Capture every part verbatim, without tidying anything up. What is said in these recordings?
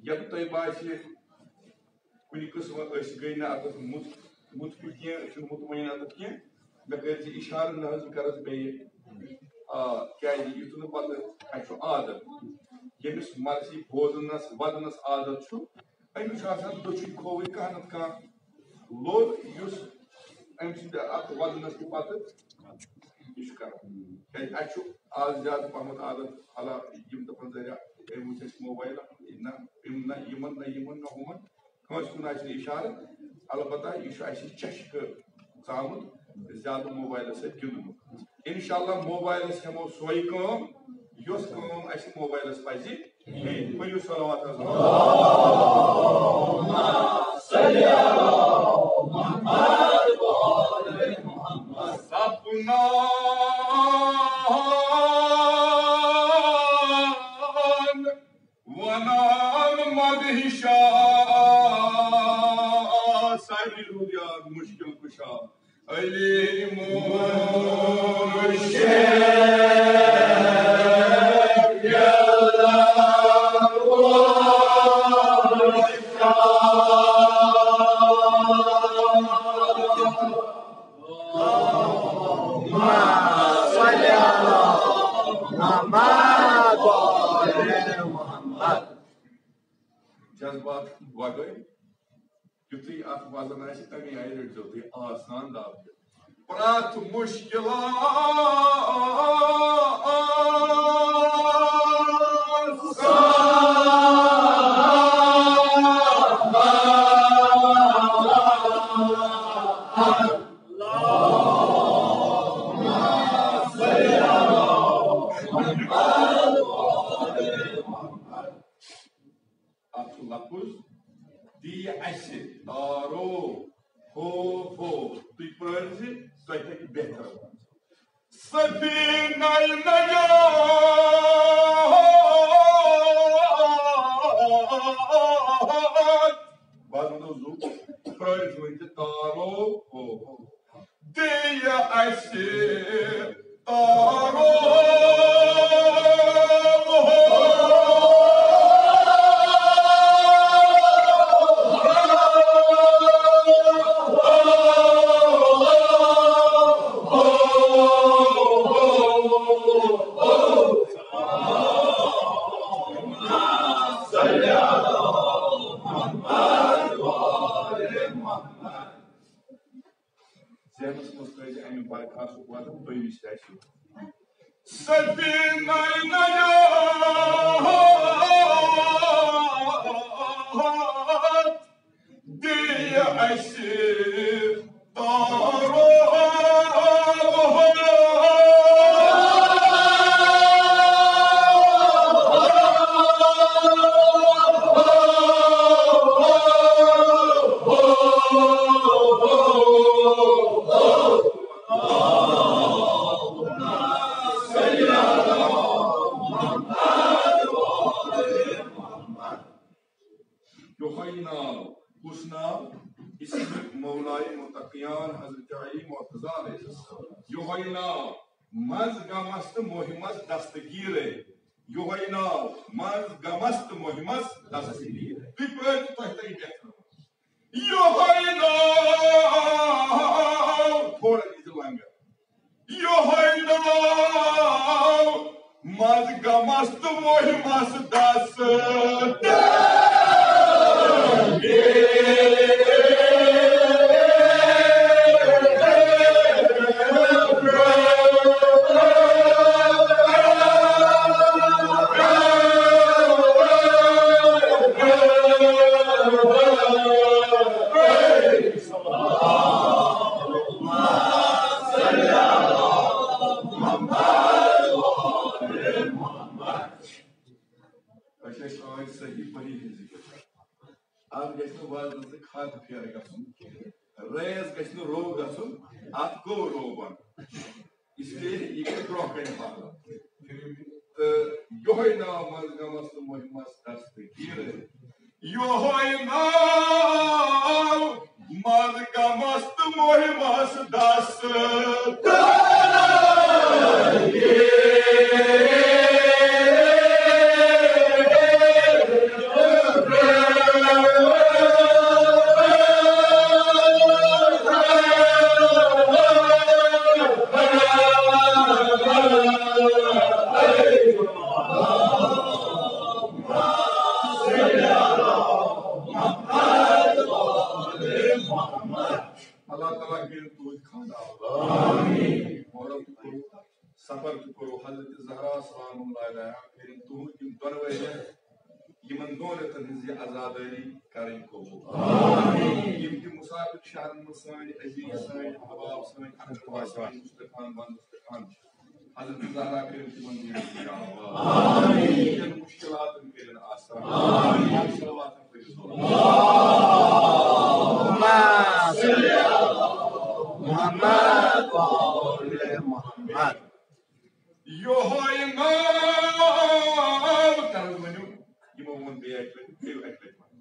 ییٚلہِ تۄہہِ باسہِ کُنہِ قٕسمہٕ أسۍ گٔے نہٕ اَتَتھ مُت-، مُتفِق کینٛہہ، أسۍ چھِنہٕ مُطمعین اَتَتھ کینٛہہ، مےٚ کٔرۍ زِ اِشارٕ، نہ حظ، بہٕ کَرَس بیٚیہِ۔ آ، کیٛازِ یُتھ نہٕ پَتہٕ اَسہِ چھُ عادت، ییٚمِس مرضی بوزنَس وَدنَس عادت چھُ، أمِس چھُ آسان دٔچھُن کھووٕرۍ کانٛہہ نَتہٕ کانٛہہ لوٚر، یُس أمۍ سٕنٛدِ اَتھ وَدنَس تہِ پَتہٕ یہِ چھُ کَران۔ کیٛازِ اَسہِ چھُ آز زیادٕ پَہمَتھ عادت، حالانکہ یِم دَپان، "ذرا أمۍ وٕچھ اَسہِ موبایل، نہ، أمۍ نہ یِمَن، نہ یِمَن، نہ ہُمَن۔" کٲنٛسہِ کُن آسہِ نہٕ اِشارٕ، البتہ یہِ چھُ اَسہِ چشکہٕ ژامُت زیادٕ موبایلَس سۭتۍ گِنٛدنُک۔ اِنشاءاللہ موبایلَس ہٮ۪مو سۄے کٲم، یۄس کٲم اَسہِ موبایلَس پَزِ ہیٚنۍ۔ پٔرِو صلوات حضرت۔ سپنان ونان مدہِ شاہ، سارے روٗدیار مُشکِل کُشا۔ علی مُرشِد جذبات وغٲرۍ، یُتھُے اَتھ وزن آسہِ، تَمی آیہِ رٔٹۍزیو تُہۍ آسان دَب۔ پرٛٮ۪تھ مُشکِلات اَتھ چھُ لفظ دی اَسہِ تارو ہو ہو۔ تُہۍ پرٛٲرۍ زِ تۄہہِ ہیٚکہِ بہتر۔ سفینہ نجات۔ بہٕ حظ وَنو زُو، پرٛٲرۍ زِ ؤنۍ زِ تارو ہو ہو۔ دِیہِ اَسہِ تارو۔ ذہنس منٛز تھٲیزِ اَمہِ برکھاسُک وزن، تُہۍ وٕچھتھ اَسہِ۔ سفینہ نجات دِیہِ اَسہِ تارو۔ یۄہے ناو، کُس ناو؟ اسم مولائے متقیان حضرت علی مرتضیٰ علیہ السلام۔ یۄہے ناو منٛز غمس تہٕ مُہِمس دستگیٖرے۔ یۄہے ناو منٛز غمس تہٕ مُہِمس دستگیٖرے۔ تُہۍ پرٛٲرِو، تۄہہِ تَرِ بہتر۔ یۄہے ناو، تھوڑا دیٖزِ لنگر۔ یۄہے ناو منٛز غمس تہٕ مُہِمس دستگیٖرے۔ أسۍ ٲسۍ آز صحیح پٔری ہٕنٛز ذِکِر کران۔ اَتھ گژھِ نہٕ وزنہٕ سۭتۍ کھاد پھیرٕ گژھُن کینٛہہ۔ ریس گژھِ نہٕ رو گژھُن، اَتھ گوٚو رو بَنُن۔ اس لیے یہِ گژھِ برٛونٛہہ کَنہِ پَکُن۔ تہٕ یۄہے ناو منٛز غمس تہٕ مُہِمس دستگیٖر۔ یۄہے ناو منٛز غمس تہٕ مُہِمس دستگیٖر۔ کٔرِن تُہُنٛد یِم دۄنوَے رٮ۪تھ، یِمن دۄن رٮ۪تن ہٕنٛز یہِ عزادٲری کَرٕنۍ قبوٗل۔ یِم تہِ مُسافِر شہرن منٛز سٲنۍ عزیٖز، سٲنۍ احباب، سٲنۍ اقربا، سٲنۍ مُستخان، بند مُستخان چھِ، حضرت زہرا کٔرِن تِمن دِیِن اجابت۔ یِمن مُشکِلاتن کٔرِن آسان۔ صلواتن پٔرِو۔ اللهم صل على محمد وآل محمد۔ یوہے ناو، کر حظ ؤنِو، یِمو ووٚن بیٚیہِ اَکہِ لَٹہِ، بیٚیہِ اَکہِ لَٹہِ وَنو۔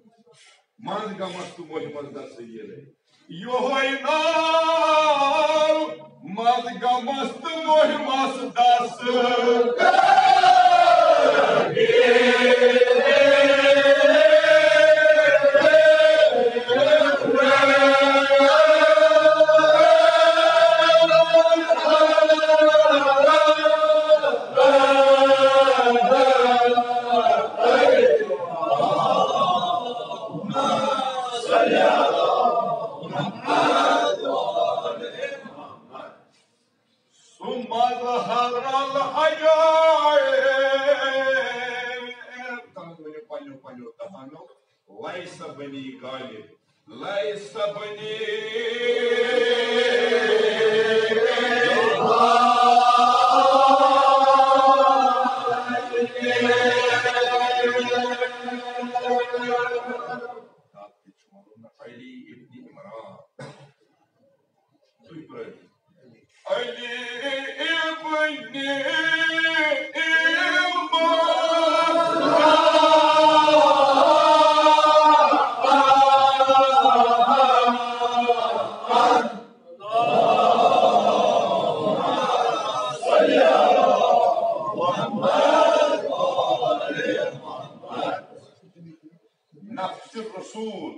منٛز گمس تہٕ مُہمس دس ییٚلے۔ یوہے ناو، منٛز گمس تہٕ مُہمس دس۔ ثم ظهر الحياة۔ تَتھ ؤنِو پنٛنیو پنٛنیو دَہانو، لَیسَ بنی غالب، لَیسَ بنی۔ تَتھ تہِ چھُ وَنُن علی ابن عمران۔ تُہۍ پرٛٲرِو۔ علی ابن عمران۔ نفس رسول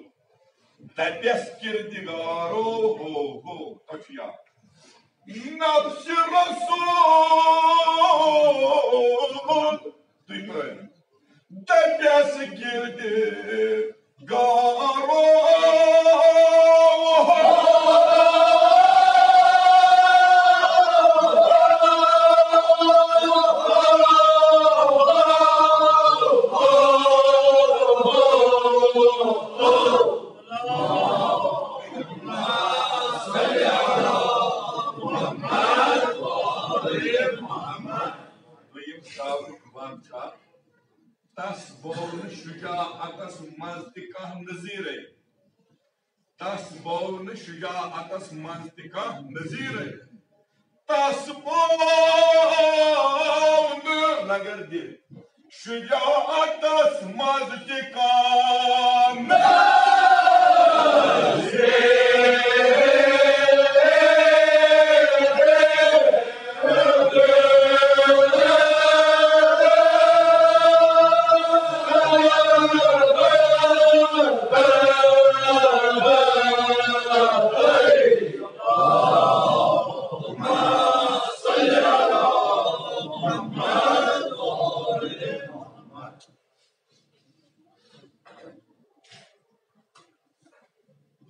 دپس کردگارو ہو ہو، تۄہہِ چھُ یاد۔ نفس رسول، تُہۍ پرٛٲرِو۔ دپس کردگارو۔ دوٚیِم شعرُک بند چھُ اکھ، تس بوو نہٕ شجاعتس منٛز تہِ کانٛہہ نظیرے۔ تس بوو نہٕ شجاعتس منٛز تہِ کانٛہہ نظیرے۔ تس بوو نہٕ لگردِ شجاعتس منٛز تہِ کانٛہہ نظیرے۔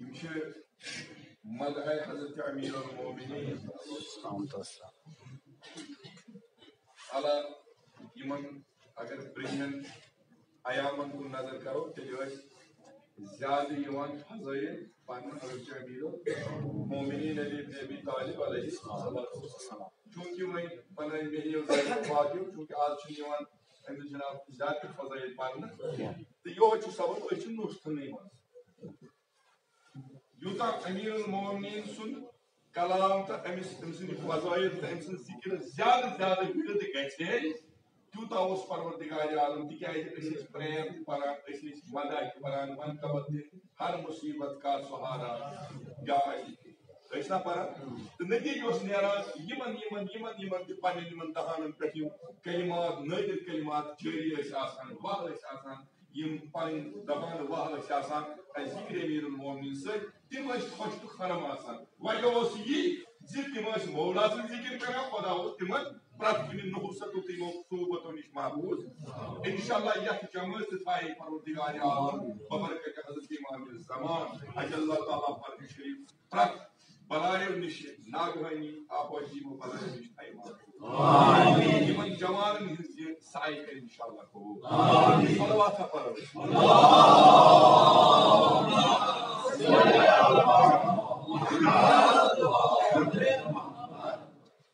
یِم چھِ مدحِ حضرت امیر المومنین۔ علا، یِمن اگر برٛنٛہمٮ۪ن ایامن کُن نظر کرو، تیٚلہِ ٲسۍ زیادٕ یِوان فضٲیِل پرنہٕ حضرت امیر المومنین علی ابن ابی طالب علیہ الصلوۃ والسلام۔ چوٗنٛکہِ وۄنۍ بنٲے مےٚ یہِ واقعہٕ، چوٗنٛکہِ آز چھُنہٕ یِوان أمِس جناب زیادٕ تہِ فضٲیِل پرنہٕ کینٛہہ۔ تہٕ یِہوٚے چھُ سبب، أسۍ چھِ نُسخہٕ نٕے منٛز۔ یوٗتاہ امیر المومنین سُنٛد کلام تہٕ أمِس، أمۍ سٕنٛدۍ فضٲیِل تہٕ أمۍ سٕنٛز ذِکِر زیادٕ زیادٕ وِرد گژھِ ہے، تیوٗتاہ اوس پروردگار عالم، تِکیٛازِ أسۍ ٲسۍ پرٛیم تہِ پران، أسۍ ٲسۍ مدح تہِ پران، منقبت تہِ، ہر مصیبت کا سہارا یا علی۔ ٲسۍ نا پران؟ تہٕ نتیٖجہٕ اوس نیران، یِمن، یِمن، یِمن، یِمن تہِ پننٮ۪ن یِمن دہانن پٮ۪ٹھ یِم کلمات، نٲدِر کلمات جٲری ٲسۍ آسان، واہ ٲسۍ آسان، یِم پنٕنۍ دپان واہ ٲسۍ آسان، اَسہِ ذِکرِ امیر المومنین سۭتۍ، تِم ٲسۍ خۄش تہٕ خرم آسان۔ وجہ اوس یی زِ تِم ٲسۍ مولا سٕنٛز ذِکر کران، خۄدا اوس تِمن پرٛٮ۪تھ کُنہِ نحوستو تہٕ یِمو صعوبتو نِش محفوظ۔ انشاءاللہ یتھ جمٲژ تہِ تھایہِ پروردگار عالم ببرکت حضرت امام زمان عجل اللہ تعالیٰ فرجہ شریف پرٛٮ۪تھ بلایو نِش، ناگہٲنی آفٲتی و بلایو نِش تھایہِ محفوظ۔ یِمن جوانن ہٕنٛز یہِ سایہِ کٔرِنۍ انشاءاللہ قبول۔ صلوات ہا پرو۔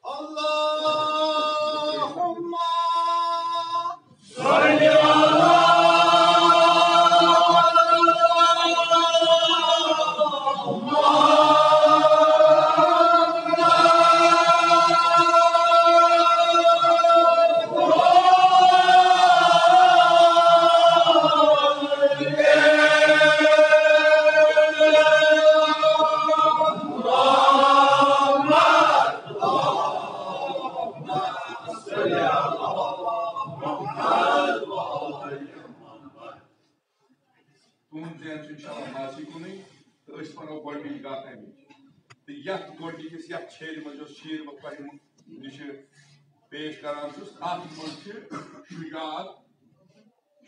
اللهم صل على تُہُنٛد ذہن چھُ اِنشاءاللہ ماضی کُنُے، تہٕ أسۍ پَرو گۄڈٕنِچ کَتھ اَمِچ۔ تہٕ یَتھ گۄڈٕنِکِس، یَتھ شعرِ منٛز، یۄس شعر بہٕ تۄہہِ نِش پیش کران چھُس، اَتھ منٛز چھِ شُجاعت،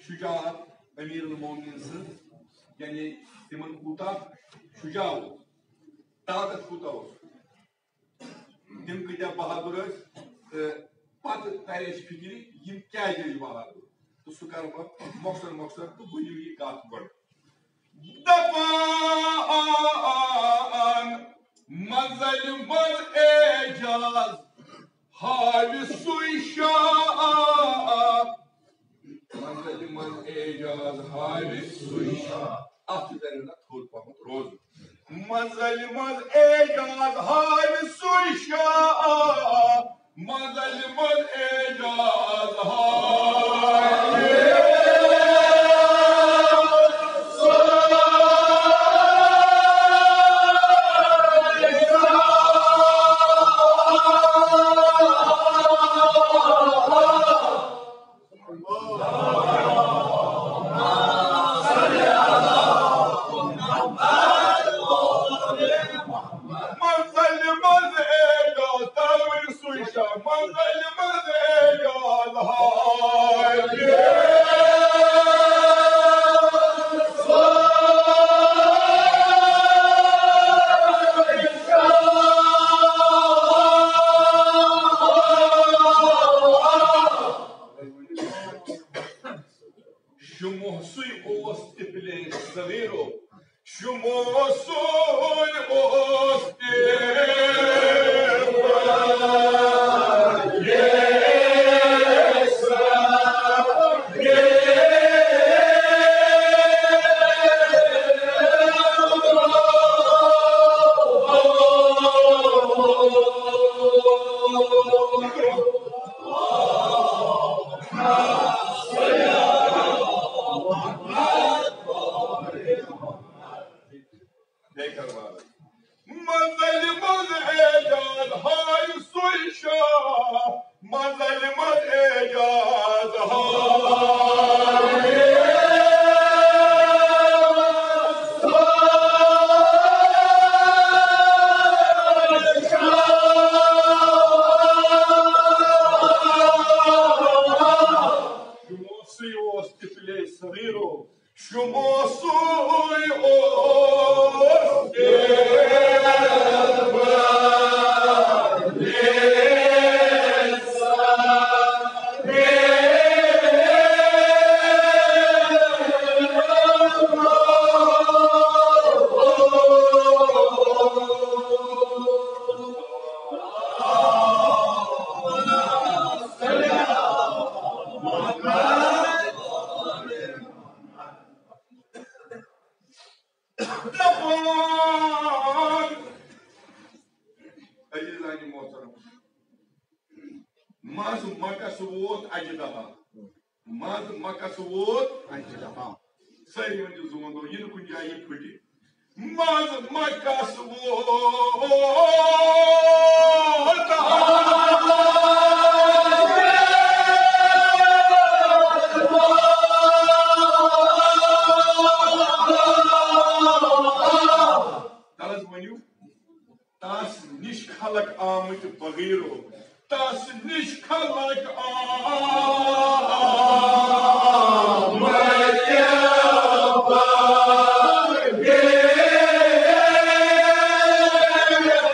شُجاعت امیر المومنین سٕنٛز، یعنی تِمن کوٗتاہ شُجاع اوس، طاقت کوٗتاہ اوس۔ تِم کۭتیٛاہ بہادُر ٲسۍ، تہٕ پتہٕ ترِ اَسہِ فِکرِ، یِم کیٛازِ ٲسۍ بہادُر۔ تہٕ سُہ کَرٕ بہٕ مۄخصر مۄخصر، تہٕ بوٗزِو یہِ کَتھ گۄڈٕ۔ دَپان منزل منٛز اعجاز ہاوِ سُے شاہ۔ منزل منٛز اعجاز ہاوِ سُے شاہ۔ اَتھ تہِ تَرِ نہ تھوٚد پَہمَتھ روزُن۔ منزل منٛز اعجاز ہاوِ سُے شاہ۔ منزل منٛز اعجاز ہاوِ۔ منزل منٛز اعجاز تاوِ سُے شاہ، منزل منٛز اعجاز ہاوِ۔ شموہ سُے اوس طفلے صغیرو، شموہ سُے اوس طفلے صغیرو۔ بیٚیہِ کَرٕ بہٕ عرض۔ منزل منٛز اعجاز ہاوِ سُے شاہ، منزل منٛز اعجاز ہاوِ۔ شموہ سُے اوس طفلے صغیرو، شموہ سُے اوس دپان، عزیزانِ محترم، منٛز مکس ووت اجدہا، منٛز مکس ووت اجدہا۔ سٲری ؤنِو زٕ وَنو، یہِ نہٕ کُنہِ جایہِ یہِ پھٕٹہِ۔ منٛز مکس ووت تَلَس ؤنِو، تَس نِش خلق آمٕتۍ بغیرو، تَس نِش خلق آمٕتۍ بغیرو۔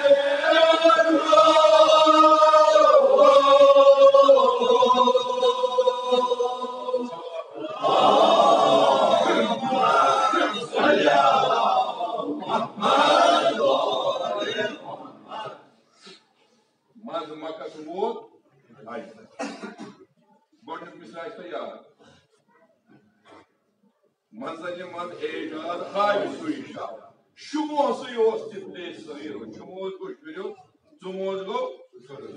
منزلہِ منٛز ایجاد ہاوِ سُے شاہ۔ شُبہٕ اوسُے اوس تہِ ترٛیش سٲری روٚن۔ شُبہٕ اوس گوٚو شُریو، ژٕ موز گوٚو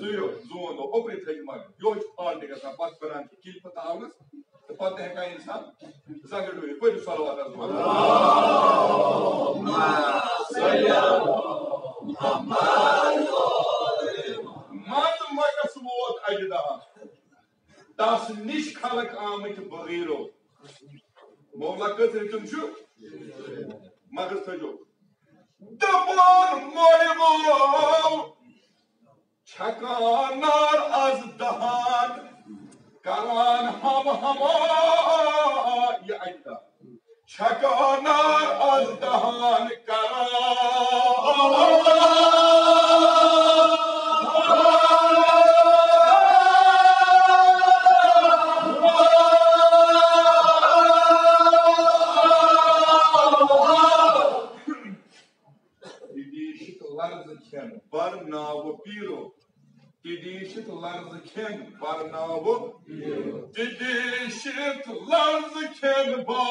ژٕیو، زون گوٚو اوٚکُے تھٔج مگر۔ یِہوٚے چھُ فالٹ گژھان، پَتہٕ بَنان چھِ کِلۍ پَتہٕ آونَس تہٕ پَتہٕ ہٮ۪کان اِنسان زنٛگہٕ ڈُوِتھ۔ پٔرِو صلوات حضرت محمد۔ منٛزٕ مۄکس ووت اَجہِ دَہَن۔ تس نِش خلق آمٕتۍ بغیرو۔ مولا کٔژ رٔٹِم چھُ؟ مغز تھٲیزیو۔ دپان مولوی چھکان نار از دہان، کران ہم ہما۔ یہِ اَکہِ دۄہ چھکان نار از دہان، کران۔ یہِ دیٖشِتھ لرزٕ کھٮ۪ن بر ناوٕ پیٖرو۔ تہِ دیٖشِتھ لرزٕ کھٮ۪ن برناوٕ۔ تہِ دیٖشِتھ لرزٕ کھٮ۪ن بار۔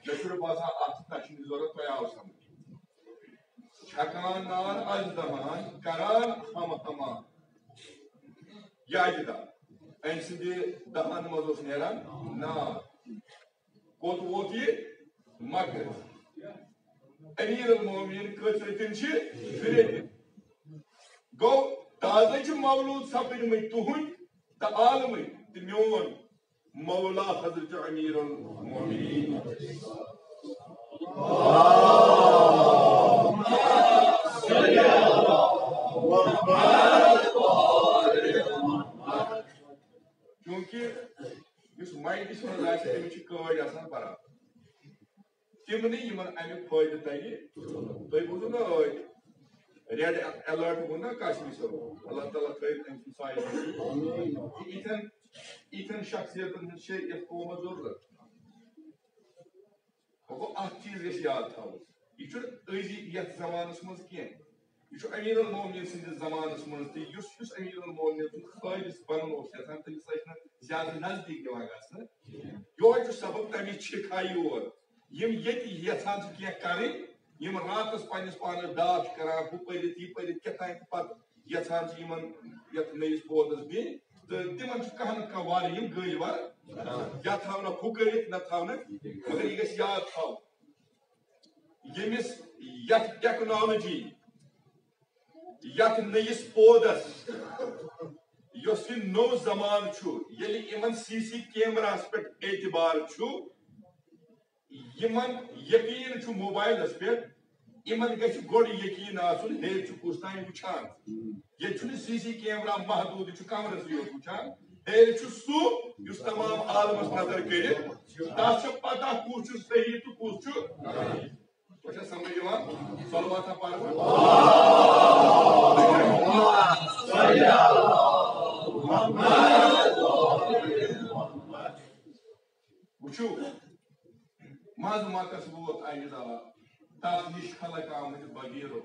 مےٚ چھُنہٕ باسان اَتھ نہ چھُنہٕ ضروٗرت، تۄہہِ آو سمجھ۔ چھکان نار از دہان، کران ہم ہمان۔ یہِ اَکہِ دۄہ أمۍ سٕنٛدِ دہان منٛز اوس نیران نار۔ کوٚت ووت یہِ؟ مکرِ۔ امیر المومنین کٔژ رٔتِن چھِ؟ زٕ رٔتِن۔ گوٚو، تازَے چھِ مولوٗد سپٕدمٕتۍ تُہٕنٛدۍ تہٕ عالمٕکۍ تہٕ میون مولا حضرت امیر المومنین۔ چونکہ یُس مایکس منٛز آسہِ، تٔمِس چھِ کٲڑۍ آسان برابر۔ تِم نہٕ یِمن اَمیُک فٲیدٕ تَگہِ۔ تُہۍ بوٗزِو نا ٲدۍ ریڈ الرٹ ووٚن نا قاسمی صٲبن، اللہ تعالیٰ تھٲیِن تٔمۍ سُنٛد سایہِ منٛز۔ یِتھٮ۪ن، یِتھٮ۪ن شخصیتن ہٕنٛز چھِ یَتھ قومس ضروٗرت۔ وۄنۍ گوٚو، اکھ چیٖز گژھِ یاد تھاوُن، یہِ چھُنہٕ أزی یَتھ زمانس منٛز کینٛہہ، یہِ چھُ امیر المومنین سٕنٛدِس زمانس منٛز تہِ۔ یُس، یُس امیر المومنین سُنٛد خٲلص بنُن اوس یژھان، تٔمِس ٲسۍ نہٕ زیادٕ نزدیٖک دِوان گژھنہٕ۔ یِہوٚے چھُ سبب تَمِچ چھِکھ ہاے یور۔ یِم ییٚتہِ یژھان چھِ کینٛہہ کرٕنۍ، یِم راتس پننِس پانس ڈاکھ چھِ کران، ہُہ پٔرِتھ، یہِ پٔرِتھ، کیٛاہ تام تہٕ پتہٕ یژھان چھِ یِمن یتھ نٔیِس پودس دِنۍ، تہٕ تِمن چھُ کانٛہہ نتہٕ کانٛہہ وارٕ یِم گٔلۍ وارٕ، یا تھاونکھ ہُہ کٔرِتھ، نہ تھاونکھ۔ مگر یہِ گژھِ یاد تھاوُن، ییٚمِس یتھ ٹیکنالوجی، یتھ نٔیِس پودس، یۄس یہِ نوٚو زمانہٕ چھُ، ییٚلہِ یِمن سی سی کیمراہس پٮ۪ٹھ اعتبار چھُ، یِمن یقین چھُ موبایلس پٮ۪ٹھ، یِمن گژھِ گۄڈٕ یقین آسُن، ہیٚرِ چھُ کُس تام وٕچھان۔ ییٚتہِ چھُنہٕ سی سی کیمرا محدوٗد، یہِ چھُ کمرس یوت وٕچھان۔ ہیٚرِ چھُ سُہ، یُس تمام عالمس نظر کٔرِتھ تس چھِ پتہ کُس چھُ صحیح تہٕ کُس چھُ غلط۔ تۄہہِ چھا سمجھ یِوان؟ صلوات ہا پرو۔ وٕچھِو، منٛزٕ مۄکس ووت اَکہِ دۄہ، تَس نِش خلق آمٕتۍ بغیرو۔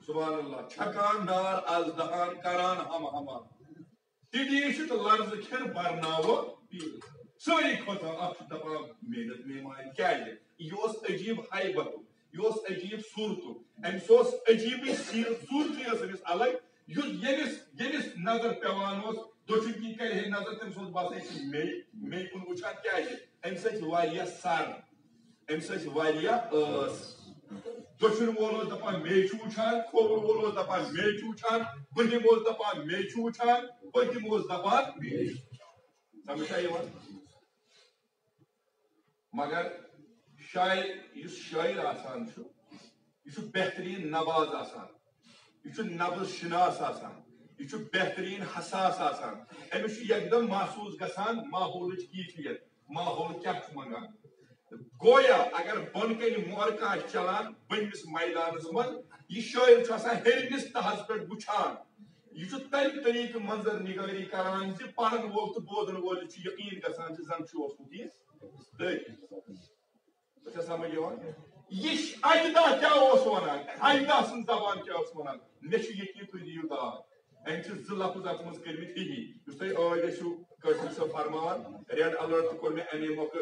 سبحان اللہ، چھکان نار از دہان، کران ہم ہمان۔ تہِ دیٖشِتھ لرزٕ کھٮ۪ن برناوٕ پیٖرٕ۔ سٲری کھوژان، اکھ چھُ دپان، "محنت مےٚ مارِ"، کیٛازِ؟ یہِ اوس عجیٖب ہیبتُک، یہِ اوس عجیٖب صوٗرتُک، أمِس اوس عجیٖبٕے سیٖرت، صوٗرتٕے ٲس أمِس الگ۔ یُس ییٚمِس، ییٚمِس نظر پٮ۪وان اوس، دٔچھُن کِنۍ کرِ ہے نظر، تٔمِس اوس باسان، یہِ چھُ مے، مے کُن وٕچھان۔ کیٛازِ؟ أمِس ٲسۍ واریاہ سر، أمِس ٲسۍ واریاہ ٲس۔ دٔچھُن وول اوس دپان، "مے چھُ وٕچھان"، کھووُر وول اوس دپان، "مے چھُ وٕچھان"، بٔنِم اوس دپان، "مے چھُ وٕچھان"، پٔتِم اوس دپان، "مے چھُ"۔ سمجھ چھا یِوان؟ مگر شاعر، یُس شٲعر آسان چھُ، یہِ چھُ بہتریٖن نواز آسان، یہِ چھُ نبض شناس آسان، یہِ چھُ بہتریٖن حساس آسان۔ أمِس چھُ یکدم محسوٗس گژھان ماحولٕچ کیفیت، ماحول کیٛاہ چھُ منٛگان۔ گویا اگر بۄنہٕ کنہِ مۄر کانٛہہ آسہِ چلان بٔنمِس میدانس منٛز، یہِ شٲعر چھُ آسان ہیٚرمِس تہس پٮ۪ٹھ وٕچھان۔ یہِ چھُ تمہِ طریٖقہٕ منظر نگٲری کران زِ پرن وول تہٕ بوزن وٲلِس چھُ یقیٖن گژھان زِ زن چھُ اوسمُت یہِ دٲری۔ تۄہہِ چھا سمجھ یِوان؟ یہِ چھُ اجدہ کیٛاہ اوس ونان، اجدہ سٕنٛز زبان کیٛاہ اوس ونان؟ مےٚ چھُ یقیٖن تُہۍ دِیِو داد۔ أمۍ چھِ زٕ لفظ اتھ منٛز کٔرمٕتۍ ہِوی۔ یُس تۄہہِ ٲدۍ ٲسِو کٲشِر صٲب فرماوان، ریڈ الرٹ تہِ کوٚر مےٚ اَمے مۄکھٕ،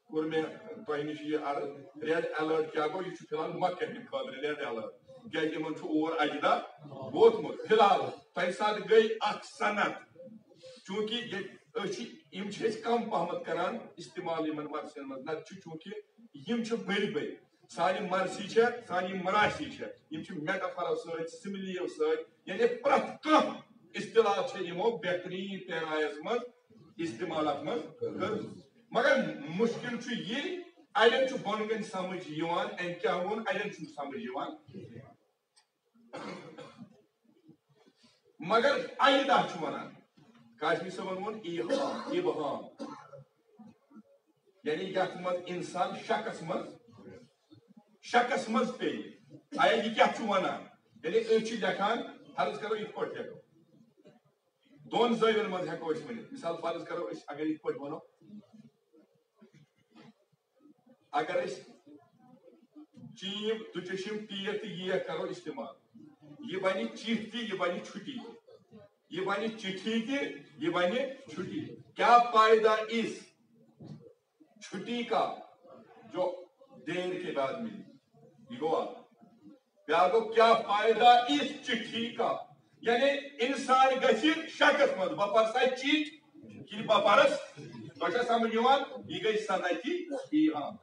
کوٚر مےٚ تۄہہِ نِش یہِ عرض، ریڈ الرٹ کیٛاہ گوٚو؟ یہِ چھُ فی الحال مکہ ہٕنٛدِ خٲطرٕ ریڈ الرٹ، کیٛازِ یِمن چھُ اور اجدہ ووتمُت۔ فی الحال تَمہِ ساتہٕ گٔے اکھ صنعت، چوٗنٛکہِ ییٚتہِ أسۍ چھِ، یِم چھِ أسۍ کم پہمتھ کران استعمال یِمن مدرسن منٛز، نتہٕ چھُ چوٗنٛکہِ یِم چھِ بٔڑۍ بٔڑۍ۔ سانہِ مرثی چھےٚ، سانہِ مراثی چھےٚ، یِم چھِ میٹافرو سۭتۍ، سِملیو سۭتۍ، یعنی پرٛٮ۪تھ کانٛہہ اصطلاح چھےٚ یِمو بہتریٖن پیرایس منٛز استعمال اتھ منٛز کٔرمٕژ۔ مگر مشکل چھُ یہِ، اڑٮ۪ن چھُ بۄنہٕ کنہِ سمجھ یِوان أمۍ کیٛاہ ووٚن، اڑٮ۪ن چھُنہٕ سمجھ یِوان۔ مگر اجدہ چھُ ونان، قاسمی صٲبن ووٚن ایہام، ابہام، یعنی یتھ منٛز انسان شکس منٛز، شکس منٛز پیٚیہِ۔ آیا یہِ کیٛاہ چھُ ونان؟ یعنی أسۍ چھِ لیکھان، فرض کرو یِتھ پٲٹھۍ لیکھو، دۄن زٲوین منٛز ہٮ۪کو أسۍ ؤنِتھ۔ مثال فرض کرو أسۍ اگر یِتھ پٲٹھۍ ونو، اگر أسۍ چیٖم، دُچشم، ٹیٖر تہٕ ییٖر کرو استعمال، یہِ بنہِ چِٹھۍ تہِ، یہِ بنہِ چھُٹی تہِ۔ یہِ بنہِ چِٹھی تہِ، یہِ بنہِ چھُٹی۔ کیا فائدہ اس چھٹی کا جو دیر کے بعد ملی؟ یہِ گوٚو اکھ۔ بیٛاکھ گوٚو، کیا فائدہ اس چٹھی کا؟ یعنی انسان گژھِ شکس منٛز، بہٕ پرٕ سا چِٹھۍ کِنہٕ بہٕ پرس؟ تۄہہِ چھا سمجھ یِوان؟ یہِ گٔے صنعتی ایہام۔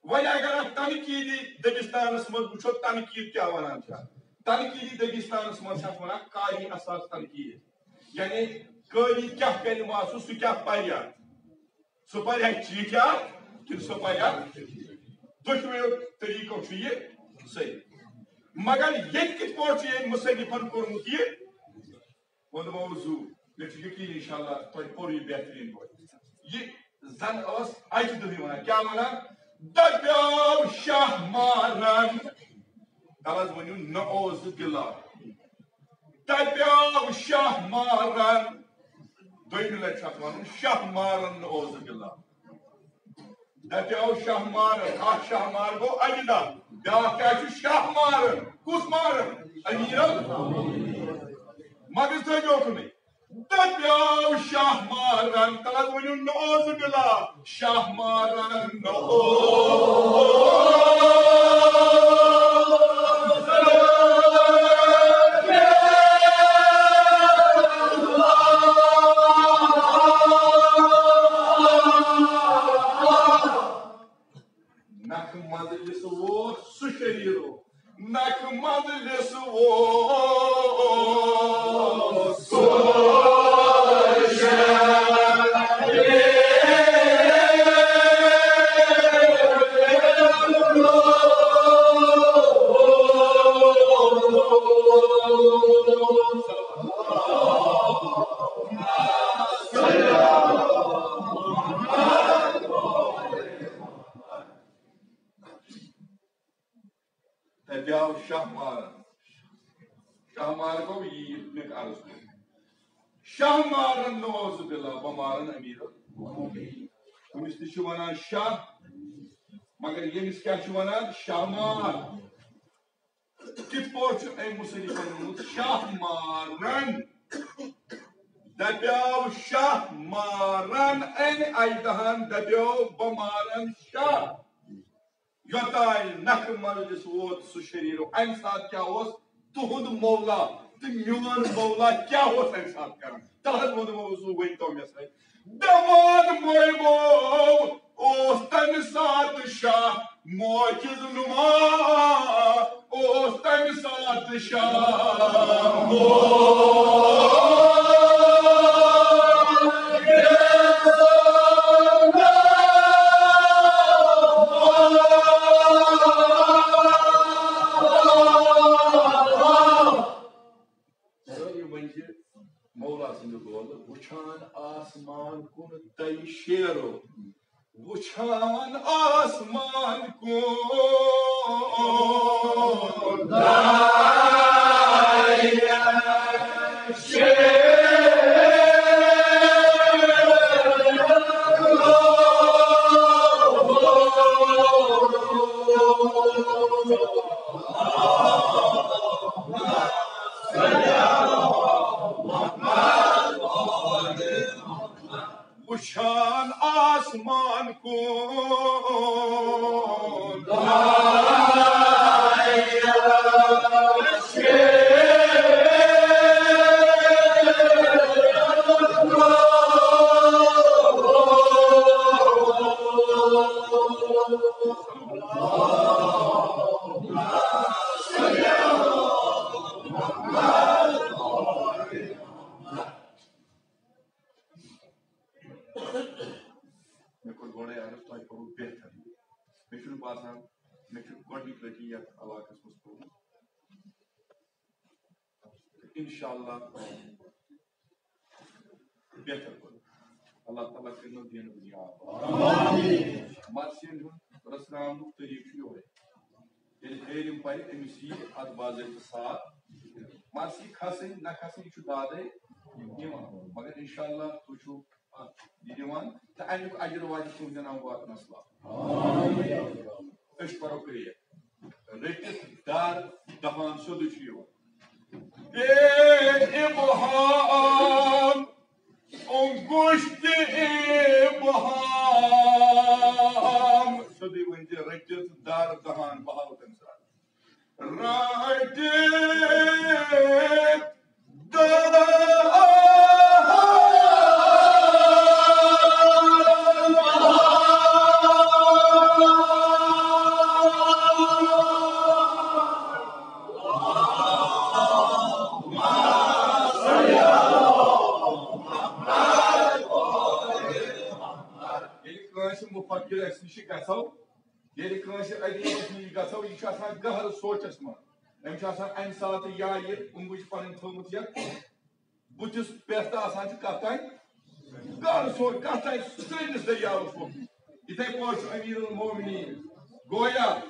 وۄنۍ اگر اتھ تنقیٖدی دبستانس منٛز وٕچھو، تنقیٖد کیٛاہ ونان چھِ اتھ؟ تنقیٖدی دبستانس منٛز چھِ اتھ ونان قاری اساس تنقیٖد۔ یعنی قٲری کیٛاہ کرِ محسوٗس، سُہ کیٛاہ پرِ اتھ؟ سُہ پرِ ہا چیٖٹھۍ اکھ کِنہٕ سُہ پرِ ہا؟ دۄشوٕیو طریٖقو چھُ یہِ صحیح۔ مگر ییٚتہِ کِتھ پٲٹھۍ چھُ ییٚمۍ مُصنِفن کوٚرمُت یہِ؟ وۄنۍ دَپو زُو، مےٚ چھُ یقیٖن انشاءاللہ تۄہہِ پوٚر یہِ بہتریٖن پٲٹھۍ۔ یہِ زن ٲس اجدہٕے ونان، کیٛاہ ونان؟ دپیو شاہ مارن، تَلہٕ حظ ؤنِو نعوذ باللہ۔ دپیو شاہ مارن، دوٚیمہِ لٹہِ چھُ اتھ ونُن شاہ مارن، نعوذ باللہ۔ دپیو شاہ مارن، اکھ شاہ مار گوٚو اجدہ، بیٛاکھ کیٛاہ چھُ؟ شاہ مارن۔ کُس مارن؟ امیر ال-، مگر تُہۍ لیوکھُن۔ دپیو شاہ مارن، تَلہٕ حظ ؤنِو نعوذ باللہ، شاہ مارن نعوذ۔ نکھٕ مجلس ووت سُہ شریٖرو، نکھٕ مجلس ووت سُہ شریٖرو۔ تَتہِ آو شاہ مارن۔ شاہ مار گوٚو یہِ، یہِ مےٚ عرض کوٚر۔ شاہ مارن نعوذ باللہ، بہٕ مارن امیر المومنین۔ أمِس تہِ چھِ وَنان شاہ، مگر ییٚمِس کیٛاہ چھِ وَنان؟ شاہ مار۔ کِتھ پٲٹھۍ چھُ أمۍ مُصنِفن ووٚنمُت شاہ مارن؟ دَپیو شاہ مارن، أمۍ اَکہِ دۄہن دَپیو بہٕ مارن شاہ۔ یوٚتانۍ نکھٕ مجلس ووت سُہ شریٖرو۔ اَمہِ ساتہٕ کیٛاہ اوس تُہُنٛد مولا تہٕ میون مولا کیٛاہ اوس اَمہِ ساتہٕ کران؟ تَلہٕ حظ ووٚنمو حضور، ؤنۍ تو مےٚ سۭتۍ۔ دمان مولمو اوس تَمہِ ساتہٕ شاہ معجز نما، اوس تَمہِ ساتہٕ شاہ معجز۔ سٲری ؤنۍ زِ مولا سٕنٛدِ لولہٕ وٕچھان آسمان کُن دَیہِ شیرو، وٕچھان آسمان کُن۔ وٕچھان آسمان کُن۔ مےٚ کوٚر گۄڈَے عرض، تۄہہِ کوٚروٕ بہتر۔ مےٚ چھُنہٕ باسان، مےٚ چھُ گۄڈٕنِکۍ لَٹہِ یَتھ علاقَس منٛز کوٚرمُت۔ اِنشاءاللہ بہتر کوٚر۔ اللہ تعالیٰ کٔرِنو دیٖنَس یاد۔ مرثیَن ہُنٛد رٔژھراونُک طریٖقہٕ چھُ یِہوٚے۔ ییٚلہِ ہیرِم پَرِ، أمِس یِیہِ اَتھ باضٲبطہٕ ساتھ۔ مرثی کھسٕنۍ نہ کھسٕنۍ، یہِ چھُ دادَے نِوان۔ مگر اِنشاءاللہ تُہۍ چھِو اَتھ یہِ دِوان تہٕ اَمیُک اجر واتہِ تُہٕنٛدٮ۪ن اَمواتَن اَسلام۔ أسۍ پَرو کرٛیک۔ رٔٹِتھ دَر دَہان سیوٚدُے چھُ یِوان۔ بے اِبہام، انگشت اِبہام۔ سیوٚدُے ؤنۍ زِ رٔٹِتھ دَر دَہان، بہاو تَمہِ ساتہٕ۔ رٹِتھ دَر۔ ییٚلہِ کٲنٛسہِ مُفکِرَس نِش گژھو، ییٚلہِ کٲنٛسہِ ادیٖبَس نِش گژھو، یہِ چھُ آسان گہرٕ سونٛچَس منٛز۔ أمِس چھُ آسان اَمہِ ساتہٕ یا یہِ اوٚنٛگُج پَنٕنۍ تھٲومٕژ یَتھ بُتھِس پٮ۪ٹھ تہٕ آسان چھُ کَتھ تام گہرٕ سونٛچ، کَتھ تام سرٛنٛدِس دٔریاوَس ووٚتھمُت۔ یِتھَے پٲٹھۍ چھُ أمیٖر المومنیٖن۔ گویا،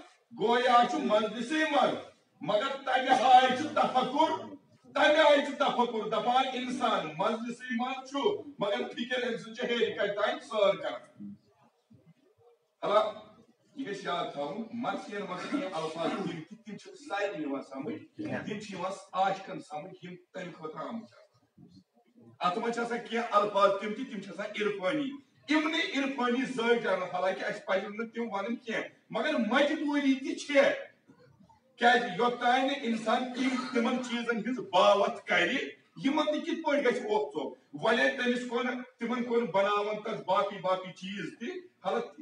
گویا چھُ مجلسٕے منٛز، مگر تَمہِ آیہِ چھُ تفکر، تَمہِ آیہِ چھُ تفکر۔ دَپان اِنسان مجلسٕے منٛز چھُ، مگر فِکر أمۍ سٕنٛز چھِ ہیٚرِ کَتہِ تام سٲر کَران۔ حالانکہ یہِ گژھِ یاد تھاوُن، مرثیَن منٛز چھِ کینٛہہ الفاظ تِم تہِ، تِم چھِ سارنٕے یِوان سمجھ، تِم چھِ یِوان عاشقن سمجھ، یِم تَمہِ خٲطرٕ آمٕتۍ چھِ آسان۔ اَتھ منٛز چھِ آسان کینٛہہ الفاظ تِم تہِ، تِم چھِ آسان عرفٲنی، یِمنٕے عرفٲنی زٲوۍ کران، حالانکہ اَسہِ پَزن نہٕ تِم وَنٕنۍ کینٛہہ، مگر مجبوٗری تہِ چھےٚ۔ کیٛازِ یوٚتام نہٕ اِنسان تِم، تِمن چیٖزن ہٕنٛز باوَتھ کرِ، یِمن تہِ کِتھ پٲٹھۍ گژھِ اوکھ ژوٚپ؟ وۄنۍ ییٚلہِ تٔمِس کُن، تِمن کُن بناوان تَس باقٕے باقٕے چیٖز تہِ، حالت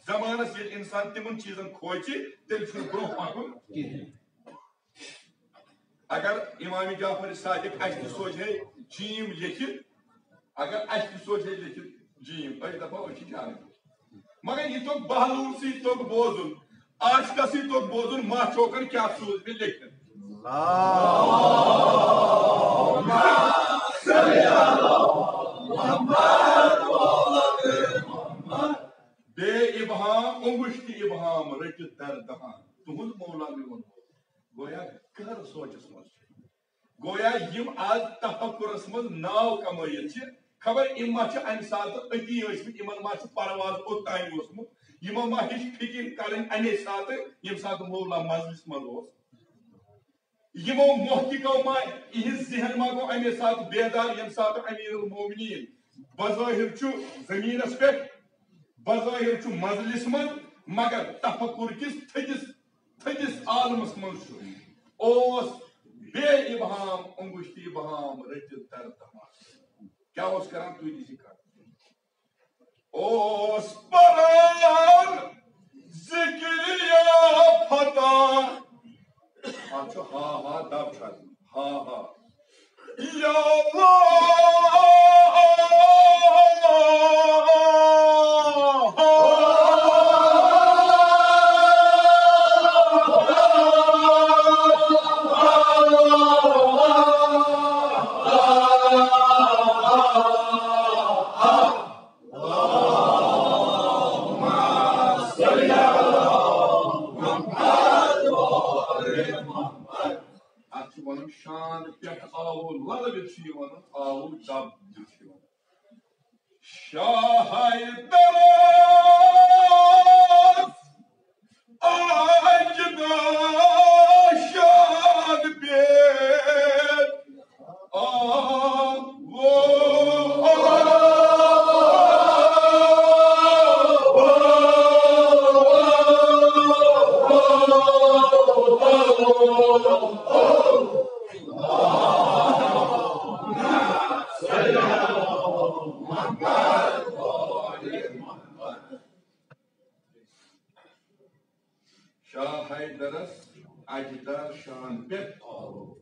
زمانس ییٚلہِ اِنسان تِمن چیٖزن کھوژِ، تیٚلہِ چھُنہٕ برٛونٛہہ پَکُن کِہیٖنۍ۔ اگر امام جعفر صادق اَسہِ تہِ سوزِ ہے جیٖم لیکھِتھ، اگر اَسہِ تہِ سوزِ ہے لیکھِتھ جیٖم، أسۍ دَپو أسۍ چھِ جانٕے۔ مگر یہِ توٚگ بہلول سٕے توٚگ بوزُن، عاشقس سٕے توٚگ بوزُن، ما چوکن کیٛاہ سوٗز مےٚ لیکھِتھ۔ بے ابہام، انگشت ابہام رٔٹِتھ در دہان۔ تُہُنٛد مولا میون مولا۔ گویا غٲر سونٛچس منٛز چھِ۔ گویا یِم آز تفکرس منٛز ناو کمٲیِتھ چھِ، خبر یِم ما چھِ امہِ ساتہٕ أتی ٲسمٕتۍ، یِمن ما چھُ پرواز اوٚتام اوسمُت، یِمو ما ہیٚچھ فکر کرٕنۍ امے ساتہٕ، ییٚمہِ ساتہٕ مولا مجلس منٛز اوس۔ یِمو محققو ما، یِہنٛد ذہن ما گوٚو امے ساتہٕ بیدار، ییٚمہِ ساتہٕ امیر المومنین بظٲہر چھُ زمینس پٮ۪ٹھ، بظٲہر چھُ مجلس منٛز، مگر تفکر کِس تھٔدِس، تھٔدِس عالمس منٛز چھُ۔ اوس بے ابہام، انگشتی ابہام رٔٹِتھ در دماغ۔ کیٛاہ اوس کران؟ تُہۍ تہِ چھِ کران۔ اوس پران ذکر یا فتح۔ اَتھ چھُ ہا ہا دب چھُ اَتھ۔ ہا ہا۔ یا اللہ۔ شان پٮ۪ٹھ آوُ للہٕ وِتھ چھُ یِوان، آوُ ڈب دِتھ چھُ یِوان۔ شاہ حیدرس اجداشان پہ آوو۔ شاہ حیدرس اجداشان پہ آوو۔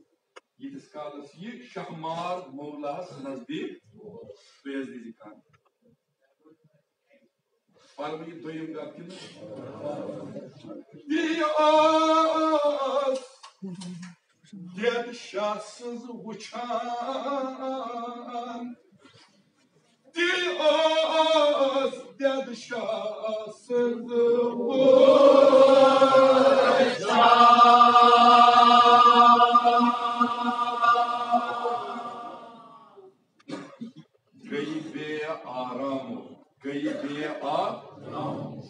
ییٖتِس کالس یہِ شاہ مار مولاہس نزدیٖک اوس، تُہۍ حظ دِیِو کَن۔ پَرٕ بہٕ یہِ دوٚیِم کَتھ کِنہٕ؟ یہِ ٲس دٮ۪د شاہ سٕنٛز وٕچھان۔ تہِ ٲس دٮ۪د شاہ سٕنٛز وٕچھان۔ گٔیہِ بے آرام، گٔیہِ بے آرام۔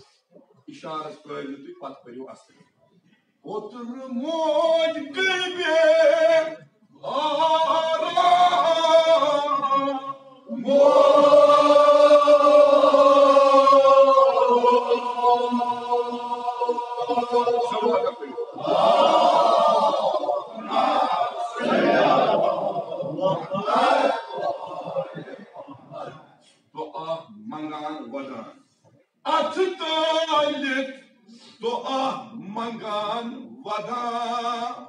اِشارس پٔرِو تُہۍ، پتہٕ پٔرِو اصل۔ اوترٕ موج گٔے بے آرام۔ موج۔ دُعا منٛگان ودان۔ اتھٕ تٲلِتھ دُعا منٛگان ودان۔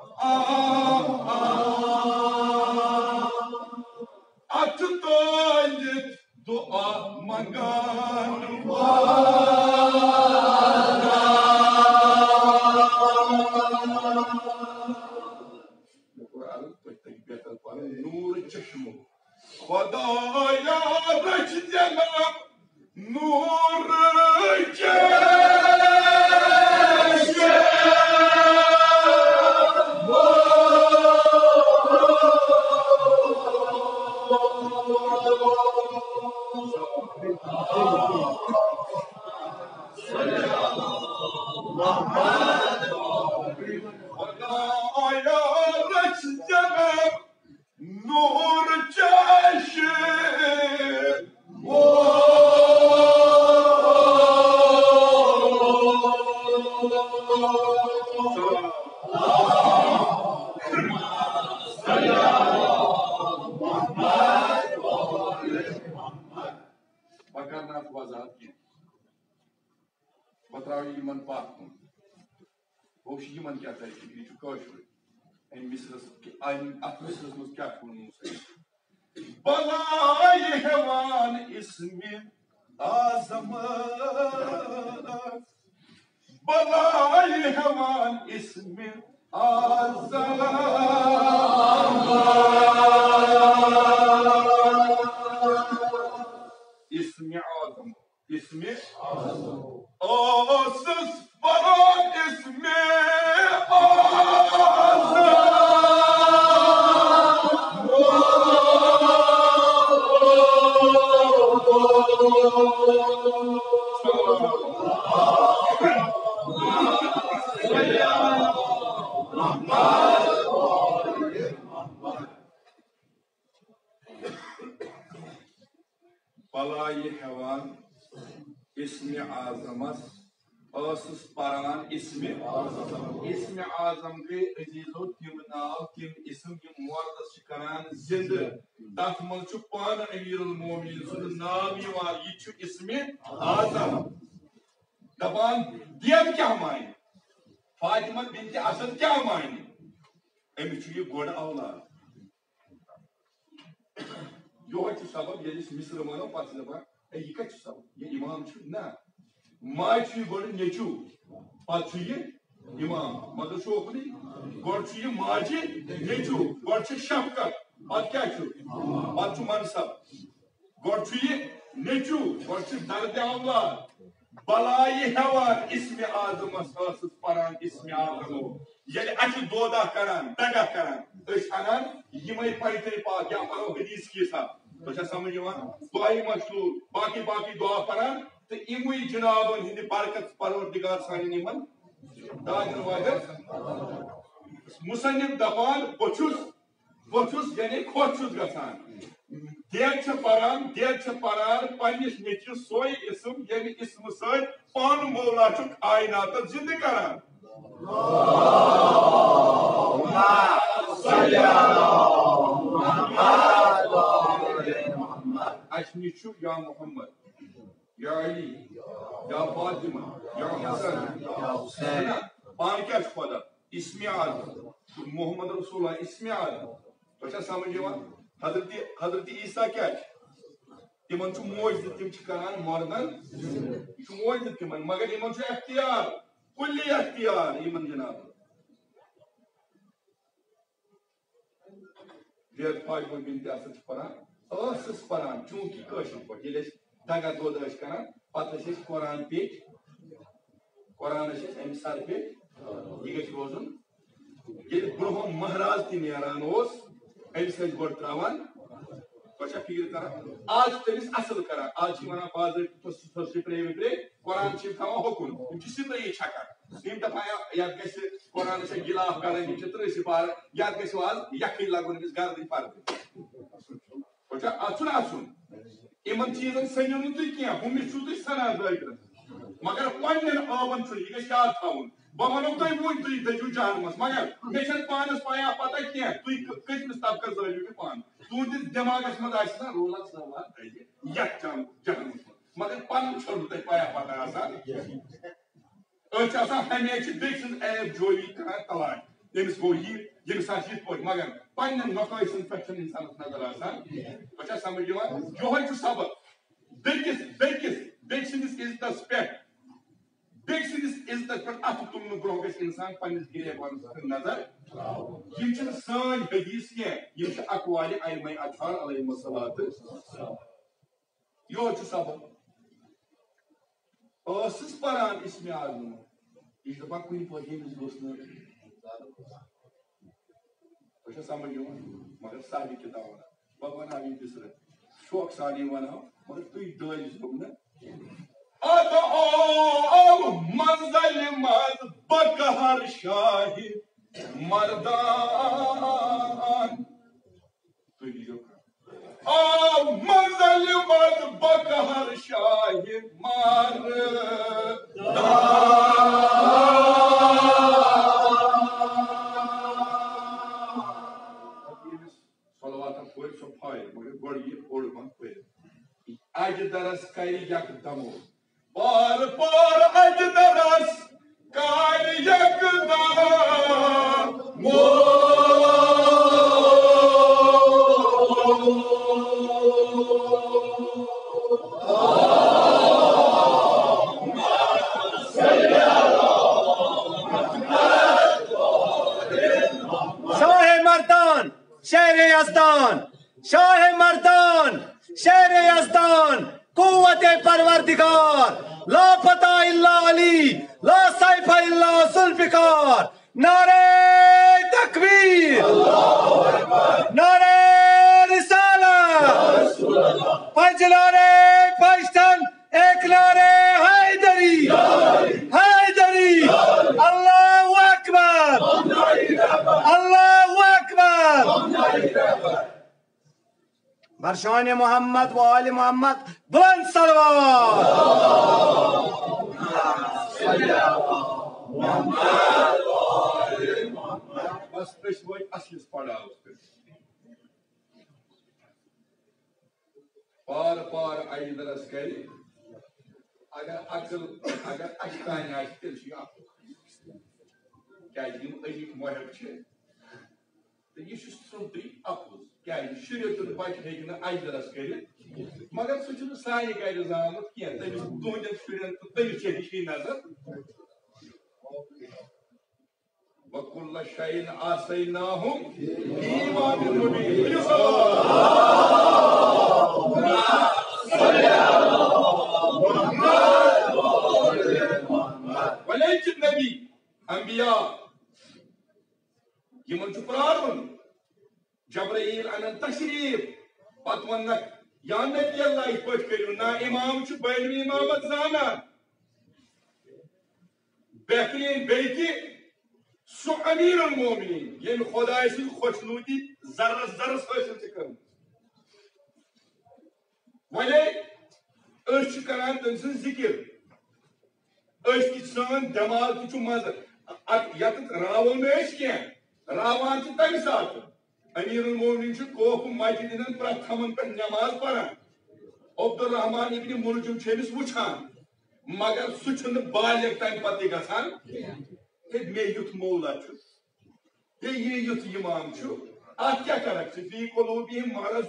اتھٕ تٲلِتھ دُعا منٛگان ودان۔ مےٚ کوٚر عرض، تۄہہِ تَگہِ بہتر پَرُن۔ نوٗر چشمہٕ خدایا رٔچھ جناب نوٗر چشمہٕ۔ خدایا رٔچھ جناب نوٗر چشمہٕ۔ بہٕ کرٕ نہٕ اَتھ وضاحت کینٛہہ۔ بہٕ ترٛاوٕ یِمن پتھ کُن۔ بہٕ وٕچھٕ یِمن کیٛاہ تَرِ فِکرِ، یہِ چھُ کٲشرُے۔ أمۍ مِصرس، أمۍ، اَتھ مِصرس منٛز کیٛاہ چھُ ووٚنمُت أمۍ؟ بلایہِ ہٮ۪وان اسمِ اعظمس، بلایہِ ہٮ۪وان اسمِ اعظمس۔ اسمِ اعظم۔ اسمِ اعظم۔ ٲسٕس پران اسمِ اعظم۔ بلایہِ ہٮ۪وان اسمِ اعظمس، ٲسٕس پران اسمِ اعظم۔ اسمِ اعظم گٔے عزیزو تِم ناو، تِم اسم یِم مردس چھِ کران زندٕ۔ تتھ منٛز چھُ پانہٕ امیر المومنین سُنٛد ناو یِوان، یہِ چھُ اسمِ اعظم۔ دپان دٮ۪د کیٛاہ مانہِ، فاطمہ بنت اسد کیٛاہ مانہِ؟ أمِس چھُ یہِ گۄڈٕ اولاد۔ یِہوٚے چھُ سبب، ییٚلہِ أسۍ مِصرٕ وَنو، پَتہٕ چھِ دَپان، "ہے، یہِ کَتہِ چھُ سبب؟ یہِ اِمام چھُ؟" نہ، ماجہِ چھُ یہِ گۄڈٕ نیٚچوٗ، پَتہٕ چھُ یہِ اِمام۔ مگر چھُ اوکُنُے، گۄڈٕ چھُ یہِ ماجہِ نیٚچوٗ، گۄڈٕ چھُ شفقت، پَتہٕ کیٛاہ چھُ؟ پَتہٕ چھُ منصب۔ گۄڈٕ چھُ یہِ نیٚچوٗ، گۄڈٕ چھُ درد اولاد، بلایہِ ہٮ۪وان اسمِ اعظمس، ٲسٕس پران اسمِ اعظمو۔ ییٚلہِ اَتھِ دودہ کران، دگہ کران، أسۍ اَنان یِمَے پویتری پاک یا پَرو حدیث کیسا۔ تۄہہِ چھا سمجھ یِوان؟ دعایہِ مشہوٗر، باقٕے باقٕے دعا پَران تہٕ یِموٕے جِنابَن ہٕنٛدِ برکت پروردگار سانٮ۪ن یِمَن دادٮ۪ن وادٮ۪ن۔ مُصنِف دَپان، بہٕ چھُس، بہٕ چھُس، یعنی خۄش چھُس گژھان۔ دید چھِ پَران، دید چھِ پَران پنٛنِس نیٚچوِس سۄے اسم، ییٚمہِ اسمہٕ سۭتۍ پانہٕ مولا چھُ کائناتس زندٕ کران۔ اَسہِ نِش چھُ یا محمد، یا علی، یا فاطمہ، یا حسن، یا حسین۔ پانہٕ کیٛاہ چھُ خۄدا؟ اسمِ اعظم۔ محمد رسول اللہ اسمِ اعظم۔ تۄہہِ چھا سمجھ یِوان؟ حضرت، حضرت عیسیٰ کیٛاہ چھِ؟ تِمن چھُ معجزٕ، تِم چھِ کران مردن۔ یہِ چھُ معجزٕ تِمن، مگر یِمن چھُ اختیار، کُلی اختیار یِمن جنابن۔ بیگ فاطمہ بنت اسد چھِ پران، ٲسٕس پران، چوٗنٛکہِ کٲشِر پٲٹھۍ ییٚلہِ أسۍ دگا دۄد ٲسۍ کران، پتہٕ ٲسۍ أسۍ قرآن پیٚٹھۍ، قرآن ٲسۍ أسۍ اَمہِ سرٕ پیٚٹھۍ، یہِ گژھِ روزُن۔ ییٚلہِ برٛونٛہہ مہراز تہِ نیران اوس، أمِس ٲسۍ گۄڈٕ ترٛاوان، تۄہہِ چھا فِکرِ تران؟ آز چھِ تٔمِس اصل کران، آز چھِ وَنان باضٲبطہٕ تھٔز تھٔز سپرے وپرے، قرآن چھِ یِم تھاوان ہوکُن، یِم چھِ سِدرٕے چھکان۔ یِم دَپان، یا-، یَتھ گژھِ قرآنَس چھےٚ غلاف کرٕنۍ، یِم چھِ ترٕٛہ سپارٕ، یَتھ گژھِ آز یَکھٕنۍ لَگُن أمِس گردٕنۍ پردٕ۔ وۄنۍ چھا اَژُن اَژُن؟ یِمن چیٖزن سٔنِو نہٕ تُہۍ کینٛہہ، ہُمِس چھُو تُہۍ سَنان ذٲکرَس۔ مگر پننٮ۪ن ٲبن چھُنہٕ، یہِ گژھِ یاد تھاوُن۔ بہٕ وَنو تۄہہِ وُنۍ، تُہۍ دٔجِو جہنمس، مگر مےٚ چھَنہٕ پانَس پَیہ پَتہ کینٛہہ، تُہۍ کٔ-، کٔژمِس طبقس زٲلِو مےٚ پانہٕ۔ تُہٕنٛدِس دٮ۪ماغس منٛز آسہِ نا رولَس سوال دٔجہِ یَتھ جہنمس منٛز، مگر پَنُن چھَنہٕ تۄہہِ پَیہ پَتہ آسان۔ أسۍ چھِ آسان ہمیشہِ بیٚکہِ سٕنٛز عیب جویی کران تلاش۔ ییٚمِس گوٚو یہِ، ییٚمِس آسہِ یِتھ پٲٹھۍ، مگر پننٮ۪ن نقٲیصن پٮ۪ٹھ چھَنہٕ اِنسانَس نظر آسان۔ تۄہہِ چھا سمجھ یِوان؟ یِہوٚے چھُ سبق۔ بیٚکِس، بیٚکِس، بیٚکہِ سٕنٛدِس عزتس پٮ۪ٹھ، بیٚکہِ سٕنٛدِس عزتس پٮ۪ٹھ اَتھٕ تُلنہٕ برٛونٛہہ گژھِ اِنسان پننِس گریبانس پٮ۪ٹھ نظر۔ یِم چھِنہٕ سٲنۍ حدیث کینٛہہ، یِم چھِ اقوالِ ائمہ اطہار علیہم الصلوۃ۔ یِہوٚے چھُ سبق۔ ٲسٕس پران اسمِ اعظم۔ یہِ چھُ دَپان کُنہِ پٲٹھۍ ییٚمِس گوٚژھ نہٕ۔ تۄہہِ چھا سمجھ یِوان؟ مگر صاحبِ کِتاب وَنان۔ بہٕ وَنہٕ ہا یہِ بِسرٕ۔ شوقہٕ سان یہِ وَنہٕ ہا، مگر تُہۍ ڈٲلۍ زیو نہٕ۔ ادٕ آو منزلہِ منٛز بقہر شاہِ مردان۔ تُہۍ دیٖزیو کانٛہہ۔ آ، منزلہِ منٛز بقہر شاہِ مردان۔ پتہٕ ییٚمِس صلواتن پٔرۍ سۄ پھاے، مگر گۄڈٕ یہِ اوٚڑ بنٛد پٔرِتھ۔ اجہِ درس کرِ یک دمو۔ پار پار اجہِ درس کر یک دمو۔ شاہِ مردان، شہرِ یزدان، شاہِ مردان، شہرِ یزدان، قوتِ پروردگار، لا فتیٰ الا علی، لا سیف الا ذوالفقار۔ نعرہ تکبیر، نعرہ رسالت، پنج نعرہ پنجتن، ایک نعرہ حیدری، حیدری، اللہ اکبر، اللہ اکبر۔ بر شانِ محمد و آلِ محمد بلند صلوات۔ بس، أسۍ وٲتۍ اصلِس پڑاوس پٮ۪ٹھ۔ پار پار اجہِ درس کرِ۔ اگر عقل، اگر اَسہِ تانۍ آسہِ، تیٚلہِ چھُ یہِ عقل۔ کیازِ یِم أزِکۍ محب چھِ، تہٕ یہِ چھُ سیوٚدُے اَپُز۔ کیازِ شُرٮ۪ن ہُنٛد بچہِ ہیٚکہِ نہٕ اجہِ درس کٔرِتھ، مگر سُہ چھُنہٕ سانہِ گرِ زامُت کینٛہہ۔ تٔمِس تُہنٛدٮ۪ن شُرٮ۪ن تہٕ تٔمِس چھےٚ ہِشی نظر۔ وَكُلَّ شَيْءٍ أَحْصَيْنَاهُ فِي إِمَامٍ مُّبِينٍ۔ ولیکن نبی، انبیاء، یِمن چھُ پرارُن۔ جبرائیل انن تشریف، پتہٕ وننکھ، یا نبی اللہ، یِتھ پٲٹھۍ کٔرِو نا، امام چھُ بینوی امامت زانان۔ بہترین بیٚیہِ تہِ سُہ امیر المومنین، ییٚمۍ خدایہِ سٕنٛدۍ خۄشنودی ذرس ذرس حٲصِل چھِ کٔرمٕژ۔ وۄنۍ أسۍ چھِ کران تٔمۍ سٕنٛز ذِکِر، أسۍ تہِ، سٲنۍ دٮ۪ماغ تہِ چھُ منٛزٕ، اَتھ، یَتھ راوو نہٕ أسۍ کینٛہہ، راوان چھِ تَمہِ ساتہٕ۔ امیر المومنین چھُ کوفہٕ مسجد ہٕنٛدٮ۪ن پرٛٮ۪تھ تھمن پٮ۪ٹھ نٮ۪ماز پران۔ عبدالرحمان ابن ملجم چھُ أمِس وٕچھان، مگر سُہ چھُنہٕ بالغ تَمہِ پتہٕ تہِ گژھان کینٛہہ۔ ہے، مےٚ یُتھ مولا چھُ، ہے، یہِ یُتھ امام چھُ، اتھ کیٛاہ کرکھ ژٕ؟ فی قلوبہم مرض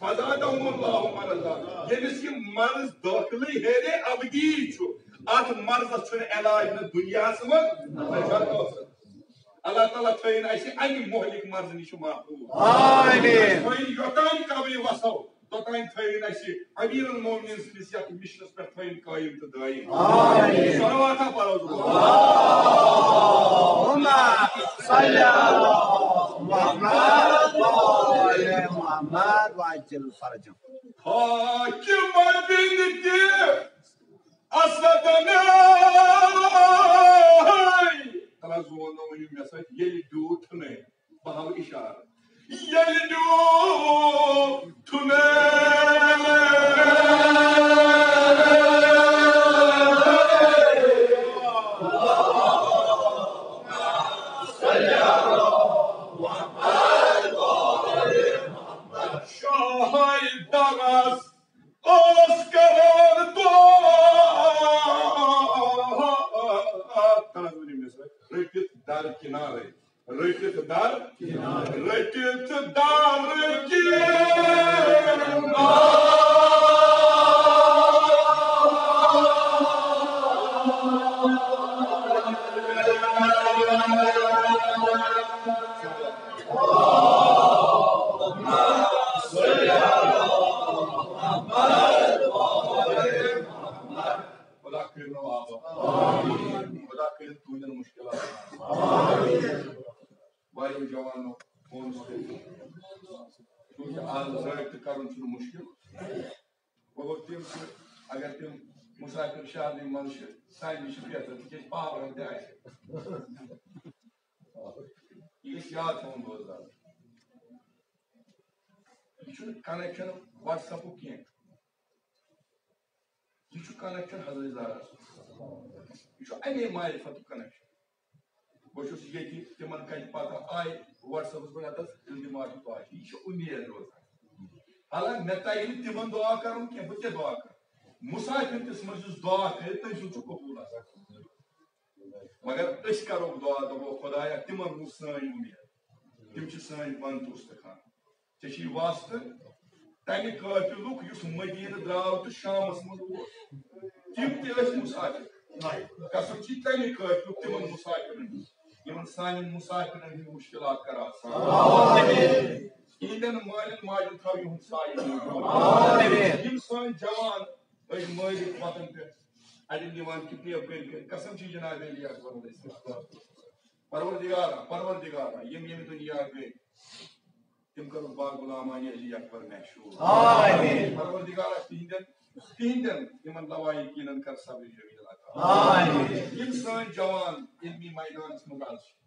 فزادہم اللہ مرضا۔ ییٚمِس یہِ مرض دٲخلٕے ہیرے ابدی چھُ، اتھ مرضس چھُنہٕ علاج نہٕ دُنیاہس منٛز نہ چھُ ٲخرتس۔ اللہ تعالیٰ تھٲیِن اسہِ امہِ مہلک مرضہٕ نِش محفوظ۔ آمین۔ تھٲیِن یوٚتام قبرِ وسو، توٚتام تھٲیِن اَسہِ امیر المومنین سٕنٛدِس یَتھ مِشنَس پٮ۪ٹھ تھٲیِن قٲیِم تہٕ دٲیِم۔ آمین۔ صلواتہ پرو ضروٗر۔ اللهم صل على محمد وآل محمد وعجل فرجهم۔ حاکم بنتِ اسدن۔ تَلہ زون نہٕ ؤنِو مےٚ سۭتۍ، ییٚلہِ ڈیوٗٹھ نے۔ بہاو اشارہ۔ ییٚلہِ ڈیوٗٹھ مےٚ۔ شاہے درس اوس کران دعا۔ تَلہ ؤنِو مےٚ سۭتۍ، رٔٹِتھ در کنارے۔ رٔٹِتھ در، رٔٹِتھ در کِنۍ۔ خدا کٔرِنو آباد۔ خدا کٔرِن تُہنٛدٮ۪ن مُشکِلاتن۔ واریاہو جوانو فونس کٔرۍ۔ چونکہ آز رٲبطہٕ کرُن چھُنہٕ مُشکِل۔ مگر تِم چھِ، اگر تِم مُسافِر شہرنٕے منٛز چھِ، سانہِ نِش چھِ بہتر، تِکیٛازِ پاور تہِ آسہِ۔ یہِ گژھِ یاد تھاوُن روزدار۔ یہِ چھُنہٕ connection WhatsApp-ُک کینٛہہ۔ یہِ چھُ connection حضرت زہرا سُنٛد۔ یہِ چھُ اَمے معرفتُک connection۔ بہٕ چھُس ییٚتہِ، تِمن کَتہِ پتہ آیہِ WhatsApp-س پٮ۪ٹھ، اَتَس التماس چھُ توتہِ۔ یہِ چھِ اُمید روزان۔ حالانکہ مےٚ تَگہِ نہٕ تِمن دُعا کَرُن کینٛہہ، بہٕ کیٛاہ دُعا کَرٕ؟ مُسافِر تِس منٛز یُس دُعا کَرِ، تٔمۍ سُنٛد چھُ قبوٗل آسان۔ مگر أسۍ کَرو دُعا، دَپو، خۄدایا، تِمن روٗز سٲنۍ اُمید۔ تِم چھِ سٲنۍ بنٛد دوستہٕ خان۔ ژےٚ چھُے واسطہٕ تَمہِ قٲفلُک یُس مدیٖنہٕ درٛاو تہٕ شامس منٛز ووت۔ تِم تہِ ٲسۍ مُسافِر۔ قسم چھُے تَمہِ قٲفلُک تِمن مُسافِرن ہُنٛد، یِمن سانٮ۪ن مُسافِرن ہٕنٛدۍ مُشکِلات کر آسان۔ یِہنٛدٮ۪ن مالٮ۪ن ماجٮ۪ن تھاو یِہُنٛد سایہِ۔ یِم سٲنۍ جوان أڑۍ مٲرِتھ وطن پٮ۪ٹھ، اَڑٮ۪ن نِوان کِڈنیپ کٔرِتھ۔ قسم چھُے جناب علی اکبر علیہ السلام۔ پروردگارا، پروردگارا، یِم ییٚمہِ دُنیا گٔے، تِم کٔرٕکھ با غلامانِ علی اکبر محشور۔ آمین۔ پروردگارا، تِہنٛدٮ۪ن، تِہنٛدٮ۪ن یِمن لوایقیٖنن کر صبر جمیل عطا۔ آمین۔ یِم سٲنۍ جوان علمی میدانس منٛز آز چھِ،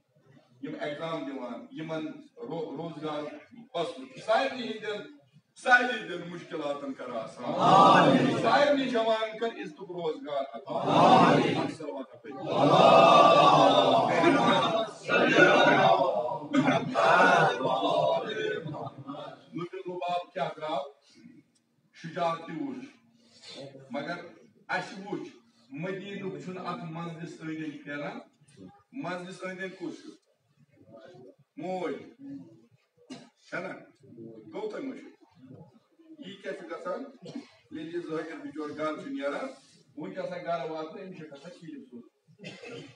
یِم exam دِوان، یِمن رو-، روزگار، بس سارنٕے ہٕنٛدٮ۪ن سارنٕے دِن مُشکِلاتن کر آسان۔ آمین۔ سارنٕے جوانن کر عزتُک روزگار عطا۔ آمین۔ اکھ صلوات اکھ۔ نُرِ رُباب کیٛاہ درٛاو؟ شجاعت تہِ وُچھ۔ مگر اَسہِ وُچھ، مدیٖنُک چھُنہٕ اَتھ منزلِس أنٛدۍ أنٛدۍ پھیران۔ منزلِس أنٛدۍ أنٛدۍ کُس چھُ؟ موج۔ چھنا؟ گوٚو تۄہہِ مٔشِتھ؟ یہِ کیٛاہ چھُ گژھان؟ ییٚلہِ یہِ ذٲکِر بِچور گرٕ چھُ نیران، وۄنۍ چھُ آسان گرٕ واتُن، أمِس چھُ کھسان کِلِپ سیوٚد۔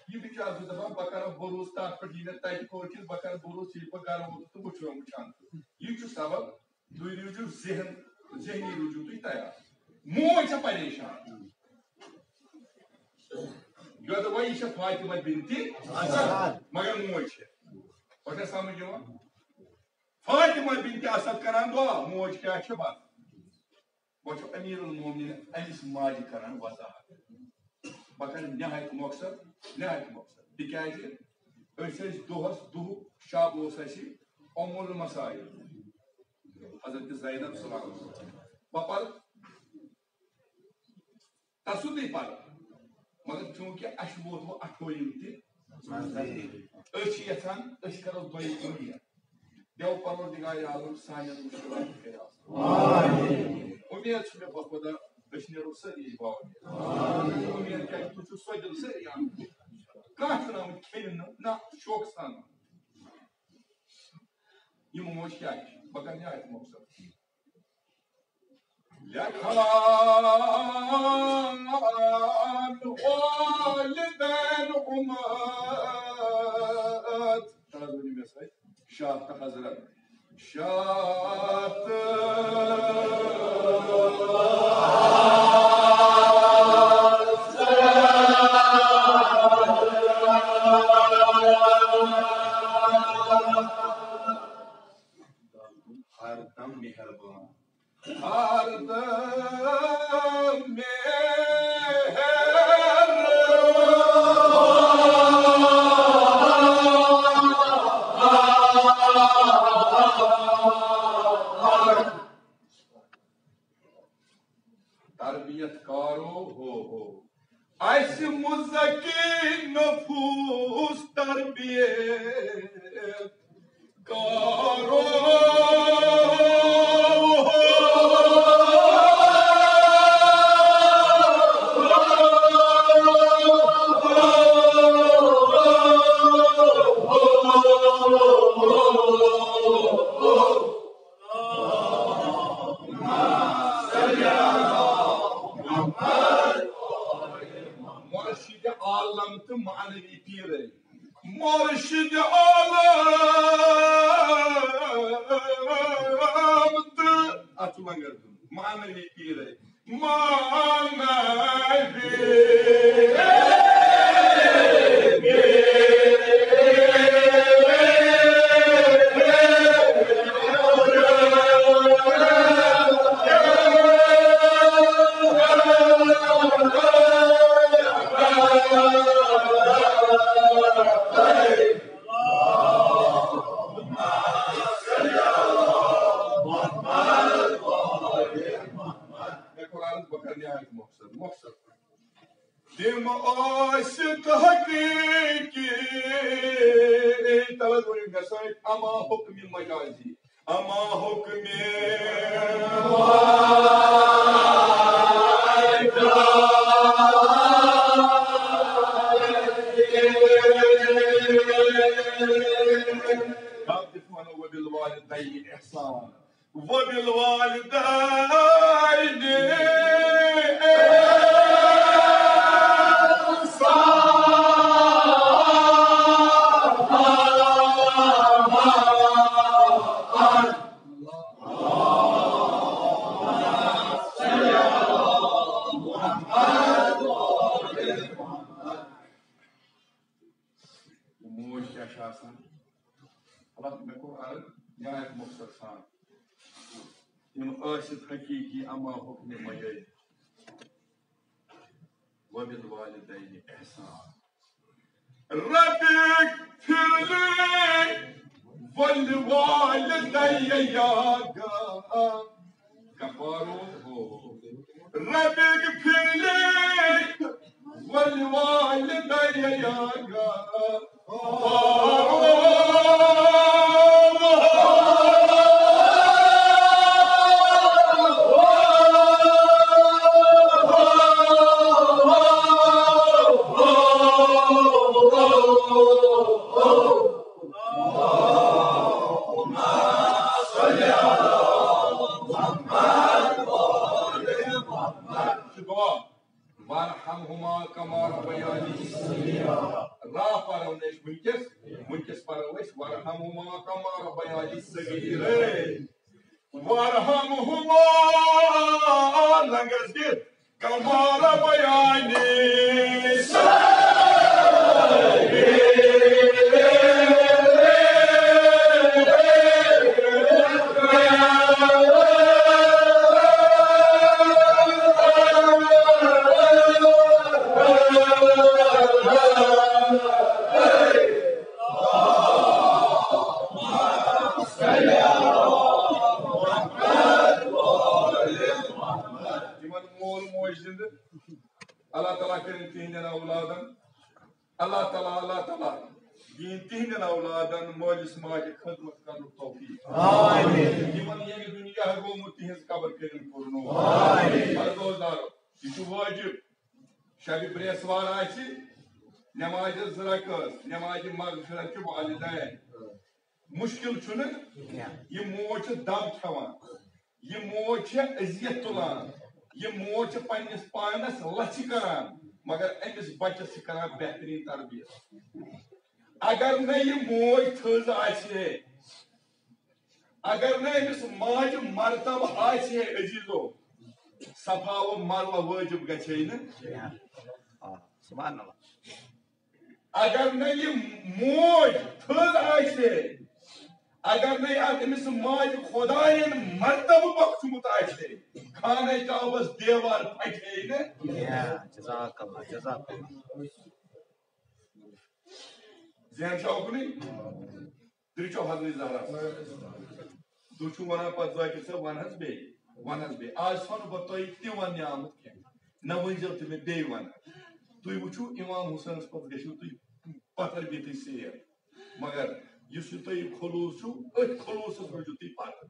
یہِ بِچار چھُ دَپان، بہٕ کَرٕ بروسہٕ تَتھ پٮ۪ٹھ، یہِ مےٚ تَتہِ کوٚر کِنہٕ بہٕ کَرٕ بروسہٕ، ییٚلہِ بہٕ گرٕ ووتُس تہٕ وٕچھُن وٕچھان چھُ۔ یہِ چھُ سبب، تُہۍ روٗزِو ذہن، ذہنی روٗزِو تُہۍ تیار۔ موج چھےٚ پریشان۔ یۄدٕ وۄنۍ یہِ چھےٚ فاطمہ بنتِ، مگر موج چھےٚ۔ تۄہہِ چھا سمجھ یِوان؟ فاطمہ بنت اسد کران دعا، موج کیٛاہ چھِ بس؟ وۄنۍ چھُ امیر المومنین أمِس ماجہِ کران وضاحت۔ بہٕ کرٕ نہایت مۄخصر، نہایت مۄخصر۔ تِکیٛازِ أسۍ ٲسۍ دۄہس، دُہُک شب اوس اَسہِ ام المسائل حضرت زینب سلام۔ بہٕ پرٕ تسُندٕے پرٕ، مگر چوٗنٛکہِ اَسہِ ووت وۄنۍ اَٹھووُہِم تہِ، أسۍ چھِ یژھان أسۍ کرو دۄیہِ کُنہِ۔ دیو پروردگار عالم سانٮ۪ن مُشکِلاتن کٔرِو آسان۔ اُمید چھِ مےٚ بخۄدا أسۍ نیرو سٲری باوُن۔ اُمید کیٛازِ تُہۍ چھِو سۄ دِل سٲری اَنان۔ کانٛہہ چھُنہٕ آمُت کھیٚنہِ نہٕ، نہ شوقہٕ سان۔ یِمو منٛز کیٛاہ چھِ؟ بہٕ کَرٕ نہٕ اَتہِ مۄخصر۔ لیکھان والدین امت۔ تَتھ ؤنِو مےٚ سۭتۍ، شاہ تہٕ حضرت۔ شاہ تہٕ ہردم مہربان۔ ہردم مہربان۔ تربیت کارو ہو ہو۔ اسہِ مزکی نفوس تربیت کارو۔ مرشد عالم تہٕ معنوی پیٖرے۔ مرشد عالم تہٕ اتھ چھُ لنگر دیُن۔ معنوی پیٖرے۔ معنوی۔ مےٚ کوٚر عرض، بہٕ کرٕ نہایت مۄخصر، مۄخصر۔ تِم عاشق حقیقی، توجہ ؤنِو مےٚ سۭتۍ، اما حکم مجازی، اما حکم وبالوالدین احسان۔ وبالوالدین احسان۔ موج کیٛاہ چھِ آسان؟ اللہ، مےٚ کوٚر عرض نہایت مۄخصر سان۔ یِم ٲسِتھ حقیٖقی اما حکم مجٲزی۔ وبالوالدین احسان۔ رب اغفر لی ولوالدی یا غفارو۔ رب اغفر لی ولوالدی یا غفارو۔ وارحمهما کما ربیانی صغیرا۔ را پرو نش ونکس، ونکس پرو اس وارحمهما کما ربیانی صغیرا۔ وارحمهما، لنگس دِتھ، کما ربیانی صغیرا۔ اللہ تعالیٰ، اللہ تعالیٰ دِیِن تِہنٛدٮ۪ن اولادن مٲلِس ماجہِ خدمت کرنُک توفیق۔ آمین۔ یِمن ییٚمہِ دُنیا گوٚمُت تِہنٛز قبر کٔرِن پُرنوٗر۔ آمین۔ بردوزدارو، یہِ چھُ وٲجِب، شبِ برٛیسوار آسہِ، نمازِ زٕ رکٲژ، نمازِ مغفرت چھُ والدین۔ مشکل چھُنہٕ، یہِ موج چھِ دب کھٮ۪وان، یہِ موج چھِ اذیت تُلان، یہِ موج چھِ پننِس پانس لژھِ کران، مگر أمِس بچس چھِ کران بہتریٖن تربیت۔ اگر نہٕ یہِ موج تھٔز آسہِ ہے، اگر نہٕ أمِس ماجہِ مرتبہٕ آسہِ ہے، عزیزو، صفا و مروہ وٲجِب گژھِ ہے نہٕ۔ آ، سبحان اللہ۔ اگر نہٕ یہِ موج تھٔز آسہِ ہے، اگر نہٕ اَتھ أمِس ماجہِ خۄدایَن مرتبہٕ بخشمُت آسہِ ہے، خانہ کعبس دیوار پھٹہِ ہے نہٕ۔ یا، جزاک اللہ، جزاک اللہ۔ ذہن چھا اُکنُے؟ درٛچو حضرت زہرا۔ تُہۍ چھِو وَنان پَتہٕ ذاکر صٲب، وَن حظ بیٚیہِ، وَن حظ بیٚیہِ۔ آز چھُسو نہٕ بہٕ تۄہہِ تہِ وَننہِ آمُت کینٛہہ۔ نہ ؤنۍزیو تہِ مےٚ بیٚیہِ وَن۔ تُہۍ وٕچھِو اِمام حُسینَس پَتہٕ گٔژھِو تُہۍ پَتھر بِہتٕے سیر۔ مگر یُس یہِ تۄہہِ خلوٗص چھُو، أتھۍ خلوٗصَس روٗزِو تُہۍ پَتہٕ۔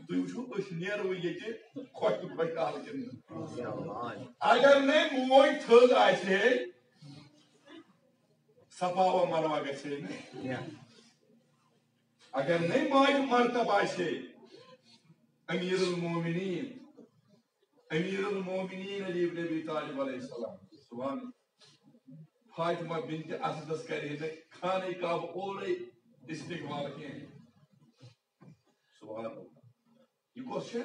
تُہۍ وٕچھِو أسۍ نیرو ییٚتہِ خۄش تہٕ خۄش حال کِنہٕ نہ۔ اگر نے موج تھٔز آسہِ ہے، صفا و مروہ گژھِ ہے نہٕ۔ اگر نے ماجہِ مرتبہ آسہِ ہے، امیر المومنین، امیر المومنین علی ابن ابی طالب علیہ السلام، سبحان اللہ، فاطمہ بنت اسدس کرِ ہے نہٕ خانہ کعبہ اورے استقبال کینٛہہ۔ سبحان اللہ۔ یہِ کۄس چھےٚ؟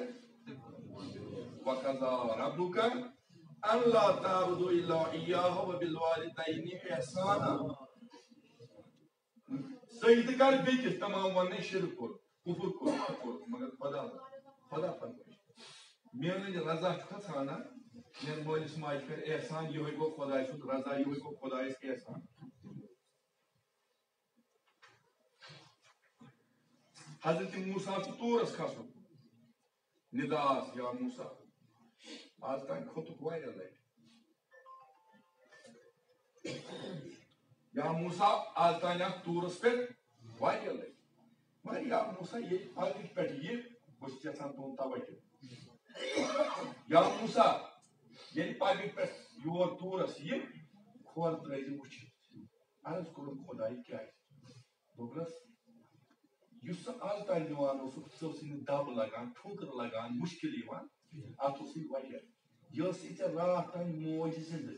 وَقَضَىٰ رَبُّكَ أَلَّا تَعْبُدُوا إِلَّا إِيَّاهُ وَبِالْوَالِدَيْنِ إِحْسَانًا۔ سجدٕ کر بیٚکِس، تمام وَننے شرک کوٚر، کفر کوٚر، حق کوٚر، مگر خدا، خدا فرمٲیِش۔ میٲنۍ رضا چھُکھا ژھانڈان؟ میٲنۍ مٲلِس ماجہِ پٮ۪ٹھ احسان، یِہوٚے گوٚو خۄداے سُنٛد رضا، یِہوٚے گوٚو خۄدایَس احسان۔ حضرت موسیٰ چھُ طورس کھسُن۔ نداہس، یا موسیٰ، آز تام کھوٚتُکھ واریاہ لٹہِ۔ یا موسیٰ، آز تام آکھ طورس پٮ۪ٹھ واریاہ لٹہِ۔ مگر یا موسیٰ، ییٚلہِ پگہٕ پٮ۪ٹھ یہِ، بہٕ چھُس یژھان تُہُنٛد توجہ۔ یا موسیٰ، ییٚلہِ پگہٕ پٮ۪ٹھ یور طورس یہِ، کھۄر ترٲیزِ وٕچھِتھ۔ عرض کوٚرُن خۄدایہِ کیٛازِ؟ دوٚپنَس، یُس سُہ از تام دِوان اوسُکھ، ژٕ اوسُے نہٕ دَب لگان، ٹھوکر لگان، مُشکِل یِوان، اَتھ اوسُے وجہ۔ یہِ ٲسٕے ژےٚ راتھ تام موج زِندٕ۔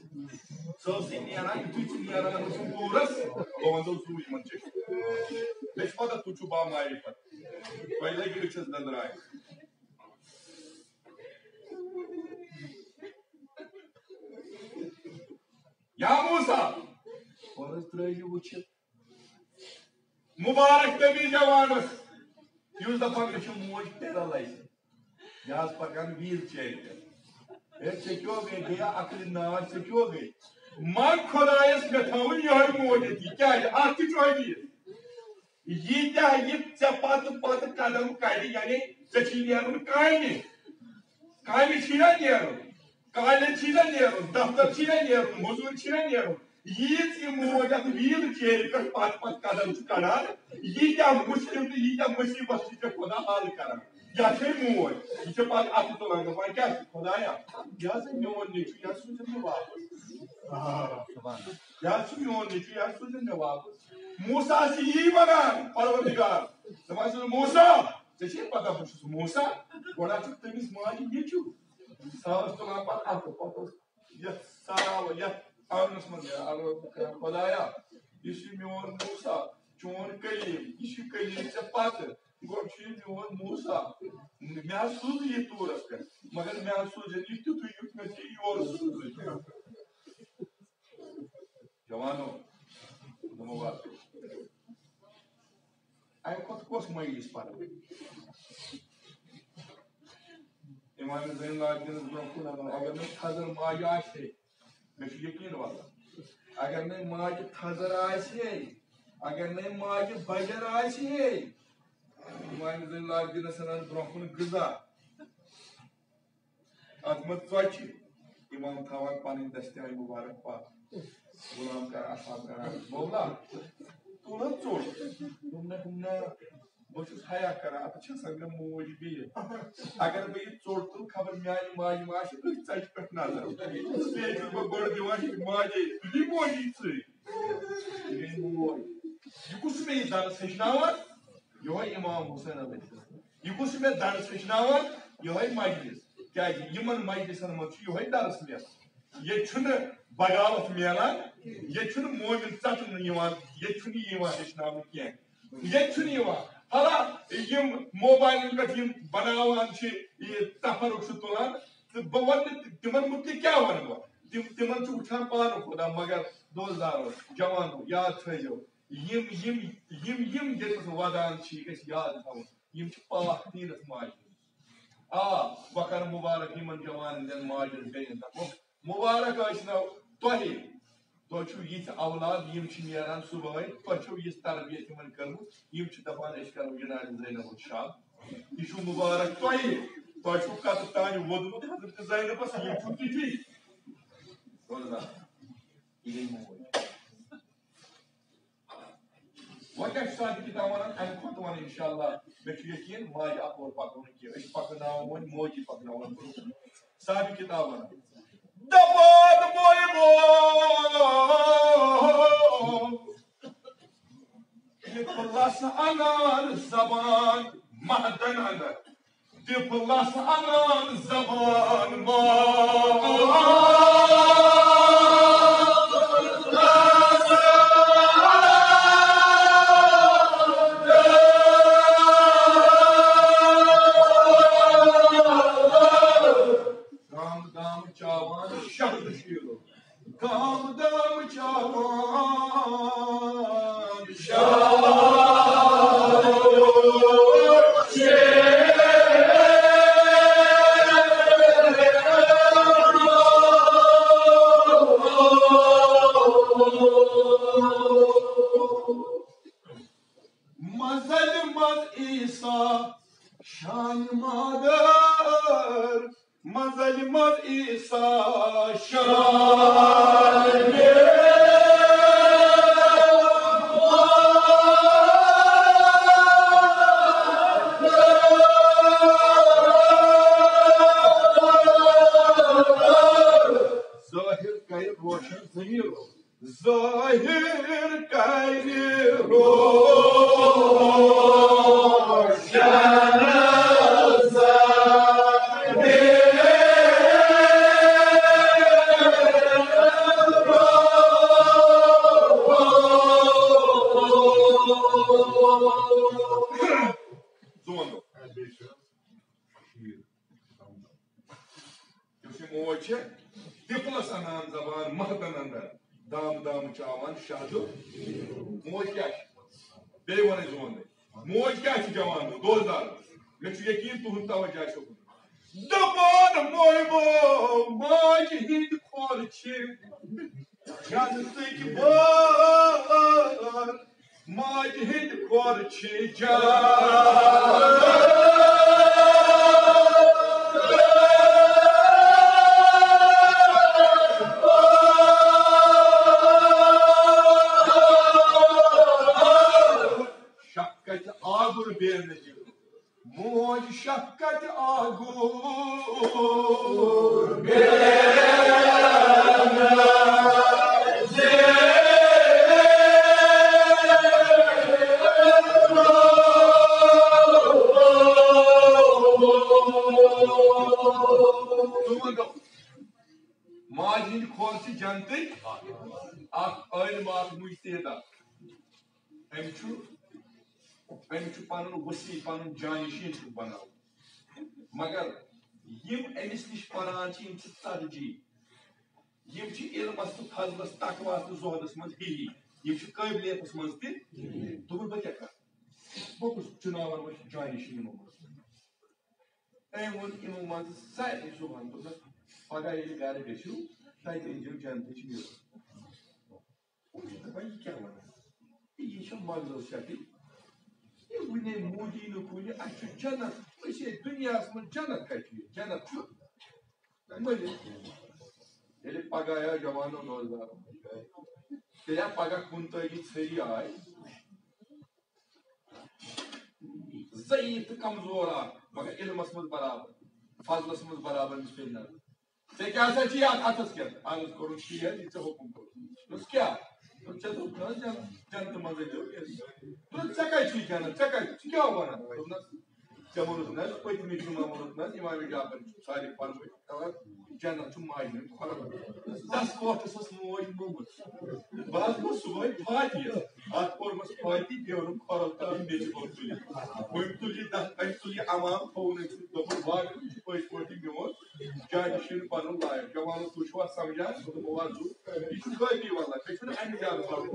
ژٕ ٲسٕے نیران، یُتھُے ژٕ نیران اوسُکھ پوٗرس، بہٕ وَنہٕ زوٗ یِمَن چیٚچھِ۔ مےٚ چھِ پَتہ، تُہۍ چھِو بامعرفت۔ تۄہہِ لَگہِ أچھَس دَنٛدراے۔ یا موسیٰ، کھۄرَس ترٛٲیِو وٕچھِتھ۔ مبارک تٔمِس جوانس، یُس دپان مےٚ چھِ موج paralyzed، یہِ حظ پکان wheel chair پٮ۪ٹھ۔ ہے، ژےٚ کیٛاہ گٔے؟ گٔیا عقلہِ نار، ژےٚ کیٛاہ گٔے؟ منٛگ خۄدایس مےٚ تھاوُن یِہوٚے موج ییٚتی۔ کیٛازِ؟ اتھ تہِ چھُ حدیث۔ ییٖتیٛاہ یہِ ژےٚ پتہٕ پتہٕ قدم کڑِ، یعنی ژےٚ چھی نیرُن کامہِ۔ کامہِ چھی نا نیرُن، کالج چھی نا نیرُن، دفتر چھی نا نیرُن، مٔزوٗرۍ چھی نا نیرُن۔ ییٖژ یہِ موج اَتھ wheel chairِ پٮ۪ٹھ پتہٕ پتہٕ قدم چھِ کڑان، ییٖتیٛاہ مُشکِل تہٕ ییٖتیٛاہ مُصیٖبت چھِ ژےٚ خۄدا حل کران۔ یہِ چھے موج، یہِ چھِ پتہٕ اَتھٕ تُلان، دَپان، کیٛاہ چھُ خۄدایا؟ یہِ حظ چھُ میون نیٚچوٗ، یہِ حظ سوٗزِن مےٚ واپس۔ یہِ حظ چھُ میون نیٚچوٗ، یہِ حظ سوٗزِن مےٚ واپس۔ موسیٰ چھِ یی وَنان، پروردگار، دَپان چھُس، موسیٰ، ژےٚ چھے پتہ بہٕ چھُس موسیٰ؟ گۄڈٕ حظ چھُکھ تٔمِس ماجہِ نیٚچوٗ۔ سۄ ٲس تُلان پتہٕ اَتھٕ، پتہٕ اوس یَتھ سراوٕ، یَتھ آنٛگنَس منٛز نیران، اَلہٕ اوس کران، خۄدایا، یُس یہِ میون موسیٰ، چون کلیٖم، یہِ چھُ کلیٖم ژےٚ پتہٕ۔ گۄڈٕ چھُ یہِ میون موسیٰ۔ مےٚ حظ سوٗز یہِ طورس پٮ۪ٹھ، مگر مےٚ حظ سوٗز یہِ تیُتھُے، یُتھ مےٚ ژےٚ یورٕ سوٗزُے۔ جوانو، دوٚپمو، وَلہٕ، اَمہِ کھۄتہٕ کۄس مجلس پَرو؟ امام زین العابدینس برونٛہہ کُن اگر، اگر نہٕ تھزر ماجہِ آسہِ ہے، مےٚ چھُ یقیٖن واللہ، اگر نہٕ ماجہِ تھزر آسہِ ہے، اگر نہٕ ماجہِ بجر آسہِ ہے، امام زین العابدینس انان برونٛہہ کُن غذا، اتھ منٛز ژۄچہِ، امام تھاوان پنٕنۍ دستیابی مبارک پتھ۔ غلام کران، اصحاب کران، مولا، تُل حظ ژوٚٹ۔ دوٚپُن، نہ، دوٚپُن، نہ، بہٕ چھُس حیا کران، اَتھ چھےٚ سا مےٚ موج بیٚیہِ۔ اگر بہٕ یہِ ژوٚٹ تُلہٕ، خبر میانہِ ماجہِ ما آسہِ أتھۍ ژَچہِ پٮ۪ٹھ نظر۔ بیٚیہِ چھُس بہٕ گۄڈٕ دِوان ماجے، تُلی موجی ژٕے۔ یہِ گٔے موج۔ یہِ کُس چھُ مےٚ یہِ درس ہیٚچھناوان؟ یِہوٚے امام حسین علیہ السلام۔ یہِ کُس چھُ مےٚ درس ہیٚچھناوان؟ یِہوٚے مجلس۔ کیازِ یِمن مجلسن منٛز چھُ یِہوٚے درس میلان۔ ییٚتہِ چھُنہٕ بغاوت میلان، ییٚتہِ چھُنہٕ مومن ژٹنہٕ یِوان، ییٚتہِ چھُنہٕ یہِ یِوان ہیٚچھناونہٕ کینٛہہ، ییٚتہِ چھُنہٕ یِوان۔ حالانکہ یِم موبایلن پٮ۪ٹھ یِم بناوان چھِ، یہِ تفرق چھِ تُلان، تہٕ بہٕ وَنہٕ نہٕ تِمن مُتعلِق کیٛاہ وَنہٕ بہٕ؟ تِم، تِمن چھُ وٕچھان پانہٕ خۄدا، مگر دوستدارو، جوانو، یاد تھٲیزیو، یِم، یِم، یِم، یِم ییٚتٮ۪تھ وَدان چھِ، یہِ گژھِ یاد تھاوُن، یِم چھِ پاک تیٖرتھ ماجہِ ہِنٛدۍ۔ آ، بہٕ کرٕ مُبارک یِمن جوانن ہٕنٛدٮ۪ن ماجن بیٚنٮ۪ن۔ دَپہوکھ، مُبارک ٲسۍ نو تۄہہِ، تۄہہِ چھُو یِتھۍ اولاد، یِم چھِ نیران صُبحٲے، تۄہہِ چھو یِژھ تربیت یِمن کٔرمٕژ، یِم چھِ دَپان، أسۍ کرو جناب زینب ہُنٛد شاد۔ یہِ چھُ مُبارک تۄہہِ، تۄہہِ چھُو قطہٕ تانۍ ووٚدمُت حضرت زینبس، یِم چھِو تِتھی۔ بوزنہٕ؟ یہِ گٔے موج۔ وۄنۍ کیٛاہ چھُ صاحب کِتاب وَنان؟ اَمہِ کھۄتہٕ وَنہٕ اِنشاءاللہ، مےٚ چھُ یقیٖن ماجہِ اَپور پَکو نہٕ کینٛہہ، أسۍ پَکناوو وۄنۍ موجی پَکناوو برٛونٛہہ۔ صاحب کِتاب وَنان، دَپان موے موج، یہِ پلس اَنان زبان مہدن اندر۔ طفلس انان زبان ما۔ گام گام چاوان شہد شیرو۔ گام گام چاوان شہد شیرو۔ مزل مز عیسیٰ شان مادر، مزل مز عیسیٰ شان۔ ظٲہِر کرِ روشن ضمیٖرو۔ ظٲہِر کرِ روشن ظٲہِر۔ ژٕ وَن دۄہ۔ یُس یہِ موج چھِ، طفلس انان زبان مہدن اندر، دام دام چاوان شہدٕ۔ موج کیٛاہ چھِ؟ بیٚیہِ وَنَے زٕ وَنَے۔ موج کیٛاہ چھِ جوان، دوستدار؟ مےٚ چھُ یقیٖن تُہُنٛد توجہ آسہِ اوکُن۔ دَپان موے مو، ماجہِ ہِنٛدۍ کھۄر چھِ جنتٕکۍ بٲر۔ ماجہِ ہِنٛدۍ کھۄر چھِ جان۔ شفقت آگُر بے نظیر۔ موج شفقت آگُر۔ تِمن دوٚپ، ماجہِ ہِنٛدۍ کھۄر چھِ جنتٕکۍ۔ اکھ عٲلِم، اکھ مُجتہِد اکھ۔ أمۍ چھُ، أمۍ چھُ پنُن وصی، پنُن جانشین چھُکھ بناوُن۔ مگر یِم أمِس نِش پران چھِ، یِم چھِ ژتجی۔ یِم چھِ علمس تہٕ فضلس، تقواہس تہٕ زہدس منٛز ہِوی۔ یِم چھِ قٲبلیتس منٛز تہِ۔ دوٚپُن، بہٕ کیٛاہ کرٕ؟ بہٕ کُس چُناوَن وۄنۍ جانشین یِمو منٛز؟ أمۍ ووٚن، یِمو منٛز سارنٕے صُبحن دوٚپنَس، پگاہ ییٚلہِ گرٕ گٔژھِو، تَتہِ أنۍزیو جنتٕچ میوٕ۔ یِم چھِ دَپان، یہِ کیٛاہ وَنان؟ یہِ چھےٚ مغزو شکٕل۔ یہِ وُنے موٗدی نہٕ کُنہِ، اَسہِ چھُ جنت، أسۍ ٲسۍ دُنیاہَس منٛز، جنت کَتہِ چھُ یہِ؟ جنت چھُ مٔلِتھ۔ ییٚلہِ پگاہ آو جوانو نوزدارو، تیٚلہِ آو پگاہ کُنتٲجی ژھٔری آے، ضعیف تہٕ کمزور آو، مگر علمس منٛز برابر، فضلس منٛز برابر، أمِس پیٚیہِ نظر۔ ژےٚ کیٛاہ سا چھُے اَتھ اَتھس کٮ۪تھ؟ عرض کوٚرُن، تی حظ، یہِ ژےٚ حُکُم کوٚر۔ دوٚپُس، کیٛاہ؟ دوٚپُن، ژےٚ دوٚپ نہٕ حظ جنت، جنتہٕ منٛزٕے دیُت أمِس۔ دوٚپُن، ژےٚ کَتہِ چھُے جنت؟ ژےٚ کَتہِ؟ ژٕ کیٛاہ وَنان؟ دوٚپنَس، ژےٚ ووٚنُتھ نہ حظ پٔتمہِ جمعہ، ووٚنُتھ نہ حظ اِمام جعفر چھُ سارے فرمٲیِتھ، دَپان، جنت چھُ ماجہِ ہُنٛد کھۄر۔ تَس کوٹھَس ٲس موج موٚمٕژ۔ بہٕ حظ گوٚوُس صُبحٲے فاتحَس۔ اَتھ پوٚرمَس فاتحہ، بیوٗٹھُم کھۄرَو تَل، میٚژِ گوٚو تُلِتھ۔ وۄنۍ تُل یہِ دَہ، أمۍ تُل یہِ اَمام، تھوٚوُن أمۍ سۭتۍ، دوٚپُن، واقعٕے چھُ پٔزۍ پٲٹھۍ میون جانشیٖن بَنُن لایق۔ جوانو، تُہۍ چھِوا سَمجھان؟ دوٚپُن، وَزُو، یہِ چھُ کٲفی وَللہ، مےٚ چھُنہٕ اَمہِ زیادٕ پَرُن۔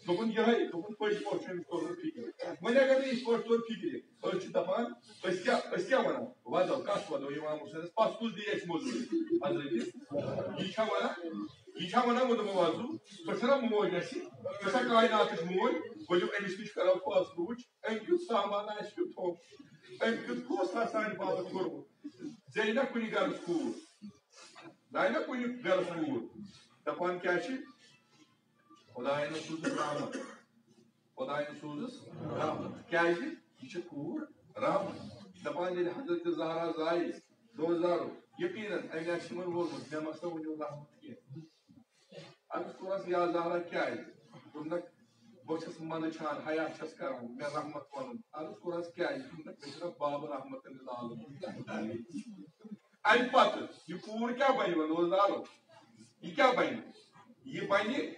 دوٚپُن، یِہوٚے، دوٚپُن، پٔزۍ پٲٹھۍ چھُ أمِس توٚرمُت فِکرِ۔ وۄنۍ اگر نہٕ یِتھ پٲٹھۍ توٚر فِکرِ، أسۍ چھِ دَپان، أسۍ کیٛاہ، أسۍ کیٛاہ وَنو؟ وَدو، کَس وَدو اِمام حُسینَس؟ پَتہٕ کُس دی اَسہِ مٔزوٗرۍ؟ حضرت، یہِ چھا وَنان، یہِ چھا وَنان، وۄنۍ دوٚپمو، وَزو، سۄ چھَنا موج اَسہِ؟ سۄ چھا کایناتٕچ موج؟ ؤلِو أمِس نِش کَرو فٲصلہٕ، وٕچھ، أمۍ کیُتھ سامان آسہِ کیُتھ تھوٚومُت، أمۍ کیُتھ فٲصلہٕ آسہِ سانہِ باپَتھ کوٚرمُت۔ زینہ کُنہِ گَرَس کوٗر، زینہ کُنہِ گَرَس کوٗر، دَپان کیٛاہ چھِ؟ خدایَن سوٗزُس رحمت۔ خدایَن سوٗزُس رحمت۔ کیٛازِ؟ یہِ چھِ کوٗر رحمت۔ دَپان ییٚلہِ حضرت زہرا زایہِ، دوزارو، یقیناً اَمہِ آسہِ یِمَن ووٚنمُت، مےٚ مہ سا ؤنِو رحمت کینٛہہ۔ عرض کوٚرُس، یا زہرا، کیٛازِ؟ دوٚپنَکھ، بہٕ چھَس منٛدچھان، حیا چھَس کران، مےٚ رحمت وَنُن۔ عرض کوٚرُس، کیٛازِ؟ دوٚپنَکھ، مےٚ چھُنہ بابہٕ رحمتن لالہٕ۔ اَمہِ پتہٕ یہِ کوٗر کیٛاہ بَنہِ وۄنۍ، دوستارو؟ یہِ کیٛاہ بَنہِ؟ یہِ بَنہِ،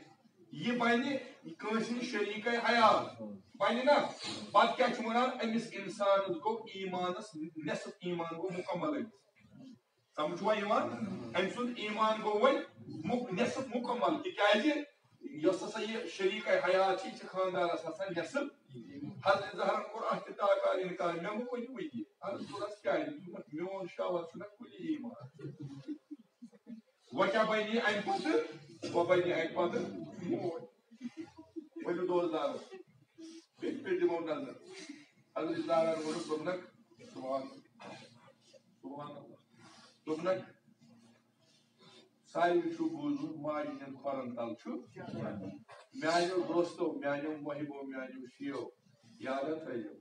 یہِ بَنہِ کٲنٛسہِ ہِنٛز شریٖکے حیات۔ بَنہِ نا؟ پَتہٕ کیٛاہ چھُ وَنان؟ أمِس اِنسانَس گوٚو ایٖمانَس نٮ۪صٕف ایٖمان گوٚو مُکمل أمِس۔ سَمجھ چھُوا یِوان؟ أمۍ سُنٛد ایٖمان گوٚو وۄنۍ مُک-، نٮ۪صٕف مُکمل، تِکیٛازِ یۄس ہسا یہِ شریٖکے حیات چھِ، یہِ چھِ خانٛدارَس آسان نٮ۪صٕف۔ حضرت زہرن کوٚر اَتھ تہِ تاکار اِنکار، مےٚ مہٕ ؤنِو یہِ۔ عرض کوٚرُس، کیٛازِ؟ دوٚپمَس، میون شوہر چھُنہ کُلی ایٖمان۔ وۄنۍ کیٛاہ بَنہِ یہِ اَمہِ پَتہٕ؟ وۄنۍ بَنہِ یہِ اَمہِ پَتہٕ موج۔ ؤلِو دوستارو، بیٚیہِ پٮ۪ٹھ دِمو نظر۔ حضرت زہرن ووٚنُکھ، دوٚپنَکھ، سبحان اللہ، سبحان اللہ۔ دوٚپنَکھ، ساروی چھُ بوٗزمُت، ماجہِ ہٕنٛدٮ۪ن کھۄرَن تَل چھُ۔ میٛانیو دوستو، میٛانیو محبو، میٛانیو شِیو، یاد تھٲیِو،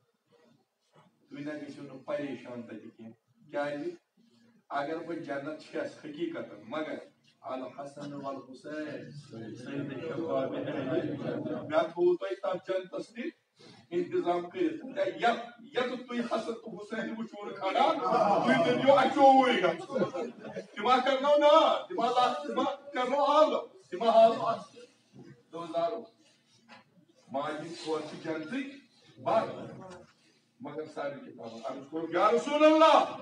تُہۍ نہ گٔژھِو نہٕ پریشان تَتہِ کینٛہہ۔ کیٛازِ؟ اگر بہٕ جنت چھَس حقیٖقتاً، مگر الحسن والحسین، سید شباب اہل، مےٚ تھوٚو تۄہہِ تَتھ جنتَس تہِ انتظام کٔرِتھ۔ تہٕ یَتھ، یَتھ تُہۍ حسن تہٕ حسین وٕچھِو نہٕ کھڑا، تُہۍ دٔپِو اَچووُے گژھُن۔ تِم ہا کرنو نا، تِم ہا لا-، تِم ہا کرنو آلو، تِم ہا ہاوو اَتھ۔ دوستارو، ماجہِ ہِنٛدۍ کھۄر چھِ جنتٕکۍ بَر۔ مگر ساروی کِتابَن عرض کوٚرُکھ، یا رسول اللہ،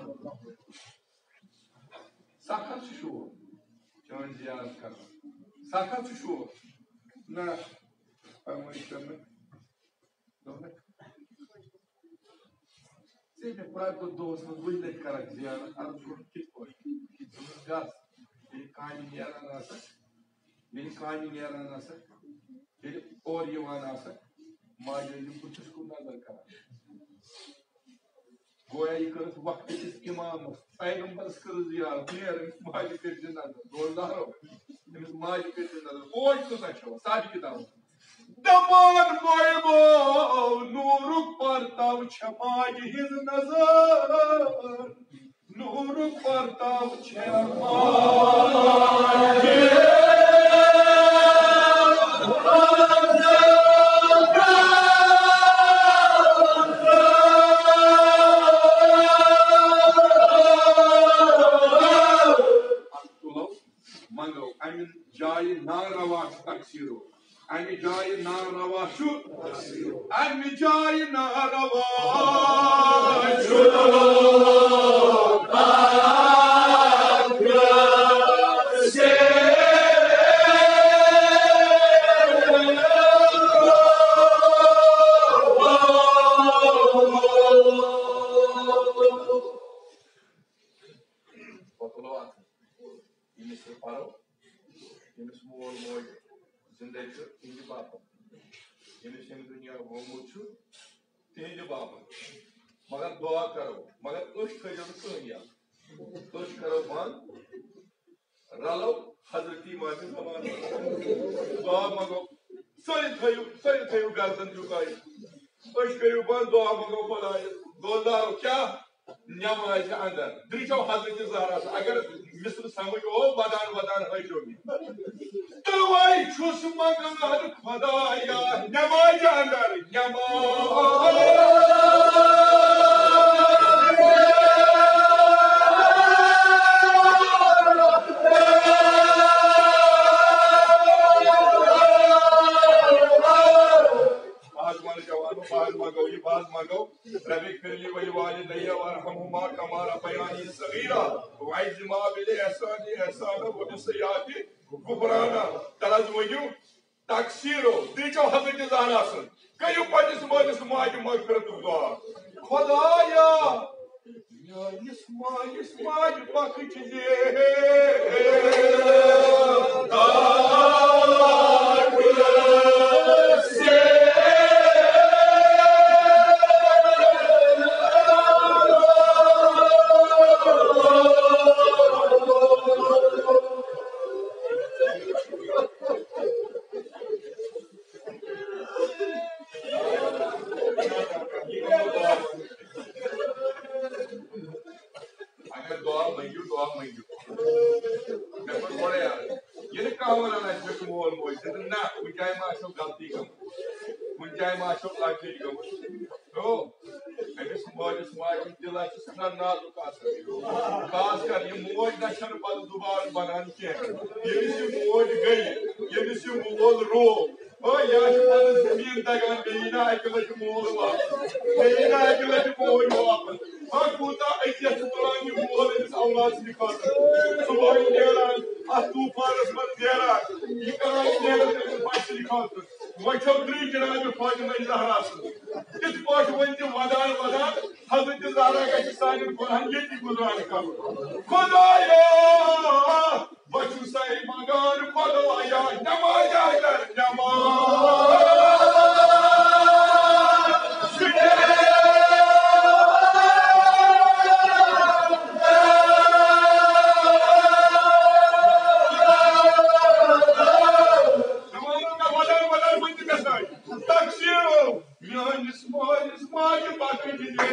سَخ حظ چھُ شوق چٲنۍ زیارت کرنُک۔ سَخ حظ چھُ شوق۔ نہ، فرمٲیِش کرنہٕ۔ دوٚپنَکھ، ژےٚ مےٚ پرٛٮ۪تھ دۄہ دۄہَس منٛز وُہہِ لَٹہِ کرَکھ زیارت، عرض کوٚرُکھ، کِتھ پٲٹھۍ؟ دوٚپنَس، گژھ، ییٚلہِ کامہِ نیران آسَکھ، ییٚلہِ کامہِ نیران آسَکھ، ییٚلہِ اورٕ یِوان آسَکھ، ماجہِ ہٕنٛدِ بُتھِس کُن نظر کران۔ گویا یہِ کٔرٕکھ وقتہٕ کِس اِمامَس، پیغمبرَس کٔرٕکھ زیارت، نیر أمِس ماجہِ کٔرۍ زِ نظر، دوستارو، أمِس ماجہِ کٔرۍ زِ نظر، موج کۭژاہ چھَو، ساروی کِتابَن۔ دَپان محبو، نوٗرُک پرتاو چھےٚ ماجہِ ہٕنٛز نظر۔ نوٗرُک پرتاو چھےٚ ماجہِ۔ تُلو، منٛگو، اَمہِ جایہِ ناروا چھُ تقصیٖرو۔ اَمہِ جایہِ ناروا چھُ، اَمہِ جایہِ ناروا چھُ۔ پتہٕ تُلو اَتھ۔ ییٚمِس نہٕ پَرو، ییٚمِس مول موج زِندَے چھُ، تِہِنٛدِ باپَتھ۔ ییٚمِس ییٚمہِ دُنیا ہومُت چھُ، تِہِنٛدِ باپَتھ۔ مگر دُعا کَرو، مگر أچھ تھٲیزیو نہٕ کٕہٕنۍ یَلہٕ۔ أچھ کَرو بنٛد۔ رلو حضرت امام زمان۔ دعا منگو، سٲری تھٲیِو، سٲری تھٲیِو گردن جُکٲیِتھ۔ أسۍ کٔرِو بنٛد، دعا منگو خۄدایَس۔ دۄداو کیٛاہ؟ نٮ۪مازِ اندر۔ درٛچو حضرت زہرا۔ اگر مصر سمجھ او، ودان ودان ہٲیزیو مےٚ۔ توے چھُس منگان خۄدایا، نٮ۪مازِ اندر، نٮ۪ماز۔ باز منٛگو، جوانو، باز منٛگو، یہِ باز منٛگو۔ رب اغفر لی ولوالدی وارحمہما کما ربیانی صغیرا۔ وعظما بالاحسان احسانا وبالسیئات غفرانا۔ تَلہٕ حظ ؤنِو، تقصیرو، تُہۍ چھِو حضرت زہرا سٕنٛز۔ کٔرِو پننِس مٲلِس ماجہِ مغفرتُک دعا۔ خۄدایا، میٲنِس مٲلِس ماجہِ بخش زِ۔ اگر دعا منٛگِو، دعا منٛگِو۔ مےٚ کوٚر گۄڈَے عرض، ییٚلہِ کانٛہہ وَنان آسہِ، مےٚ چھُ مول موج، دَپُن، نہ، کُنہِ جایہِ ما آسیو غلطی گٔمٕژ، کُنہِ جایہِ ما آسیو لۄکچہِ گٔمٕژ۔ تو أمِس مٲلِس ماجہِ ہُنٛد دِل آسہِ سٮ۪ٹھاہ نازُک آسان۔ خاص کر یہِ موج نہ چھَنہٕ پَتہٕ دُبارٕ بَنان کینٛہہ۔ ییٚمِس یہِ موج گٔیہِ، ییٚمِس یہِ مول روو، او، یہِ آسہِ پَنُن زٔمیٖن دَگان، مےٚ یی نہ اَکہِ لَٹہِ مول واپَس، مےٚ یی نہ اَکہِ لَٹہِ موج واپَس۔ ہا، کوٗتاہ اذیت چھُ تُلان یہِ مول أمِس اولاد سٕنٛدِ خٲطرٕ۔ صُبحٲے نیران، اَتھ طوٗفانَس منٛز نیران، یہِ کران محنت أمِس بَچہِ سٕنٛدِ خٲطرٕ۔ وۄنۍ چھو تُہۍ جناب فاطمہ زہرا سٕنٛز۔ تِتھ پٲٹھۍ ؤنۍ تِم ودان ودان حضرت زہرا گژھِ سانٮ۪ن گۄناہن ییٚتی گُزران کرُن۔ خۄدایا، بہٕ چھُسَے منٛگان خۄدایا، نٮ۪ماز اگر نٮ۪ماز۔ ودان ودان ؤنۍ تہِ گژھان۔ تقصیرو، میٲنِس مٲلِس ماجہِ بخش دِ۔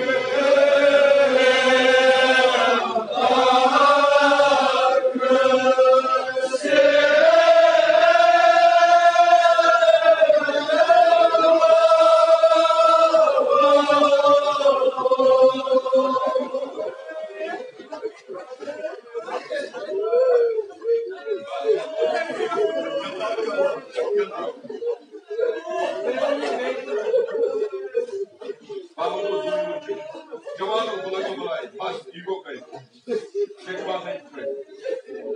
جوانو، بُلٲیِو، بُلٲیِو۔ بس، یہِ گوٚو کَتہِ؟ مےٚ چھُ باسان، یہِ چھُ کَتہِ؟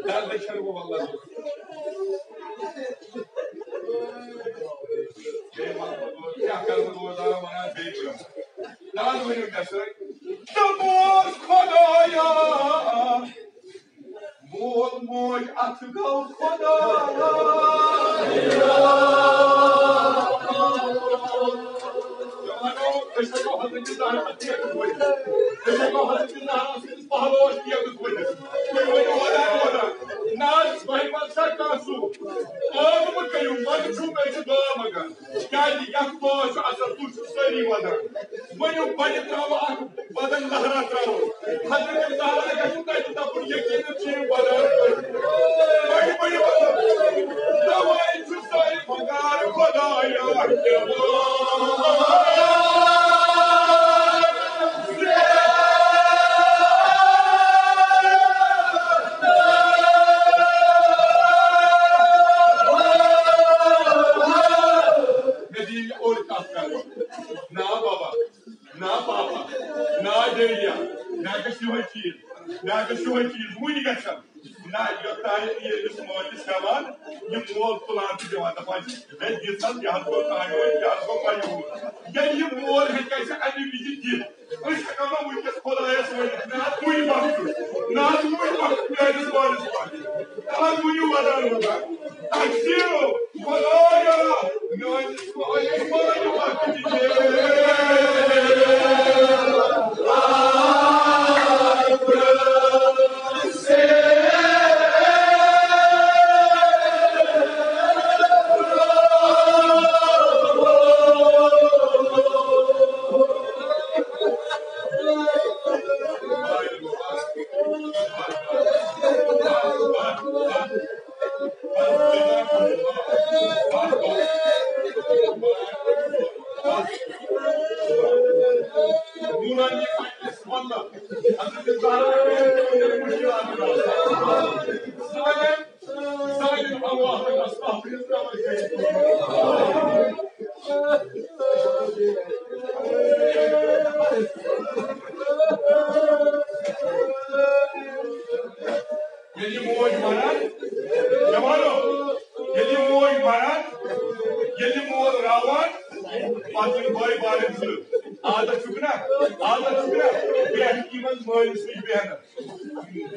دَردٕ چھَنہٕ بہٕ وَللہ۔ بیٚیہِ وَنہٕ بہٕ، کیٛاہ کَرٕ بہٕ روزدارَن وَنان، بیٚیہِ چھُ۔ نہ حظ ؤنِو مےٚ سۭتۍ۔ دوٚپمَس خۄدایا، مول موج اَتھ گوٚو خۄدایا۔ جوانو، أسۍ ہٮ۪کو حضرت زہرا اَتھ ییٚتہِ وٲتِتھ۔ أسۍ ہٮ۪کو حضرت زہرا سٕنٛدِس پہلوس ییٚتہِ وٲتِتھ۔ تُہۍ ؤنِو ودان ودان۔ نہ حظ، تۄہہِ منٛز چھا کانٛہہ سُہ؟ پانہٕ مہٕ کٔرِو، منٛزٕ چھُو، أسۍ چھِ دعا منٛگان۔ کیٛازِ یَتھ دۄہَس چھُ اَصٕل، تُہۍ چھِو سٲری وَدان۔ ؤنِو، بَنہِ ترٛاوو اَکھ بدن لہرا ترٛاوو۔ حضرت زہرا گژھِ تَتہِ دَپُن، یقیٖنَن چھِ یِم وَدان۔ بَڑِ، بَڑِ وَدان۔ تَوَے چھُ سٲری پُکار خۄدایا۔ مےٚ دِیِو یہِ اوٚڑ کَتھ کَرنہٕ۔ نا بابا، نا پاپا، نا ڈیڈیا، مےٚ گژھِ یِہوٚے چیٖز، مےٚ گژھِ یِہوٚے چیٖز، وٕنہِ گژھن۔ نہ، یوٚتام یہِ أمِس مٲلِس ہٮ۪وان، یہِ مول تُلان تہٕ دِوان، دَپان چھِ، "ہے، دِژ حظ، یہِ حظ گوٚو کامہِ وٲلۍ، یہِ حظ گوٚو مجبوٗر۔" ییٚلہِ یہِ مول ہیٚکہِ اَسہِ اَمہِ وِزِ دِتھ، أسۍ ہٮ۪کو نہٕ وٕنکیٚس خۄدایَس ؤنِتھ، "نہ، ژٕے بخشُس، نہ، ژٕے بخشُس میٲنِس مٲلِس ماجہِ۔" تَوَے ؤنِو ودان ودان، تقصیٖرو، خۄدایا، میٲنِس مٲلِس ماجہِ بخش دِ۔ نورانی مجلس واللہ۔ حضرت زہرا مشکلات۔ ظالم، ظالم اللہ تک استغفر اللہ۔ ییٚلہِ موج مران، جوانو، ییٚلہِ موج مران، ییٚلہِ مول راوان، پتہٕ یِم بٲے بارٕنۍ زٕ۔ عادت چھُکھ نا؟ عادت چھُکھ نا؟ بیٹھکی منٛز مٲلِس نِش بیٚہنَس،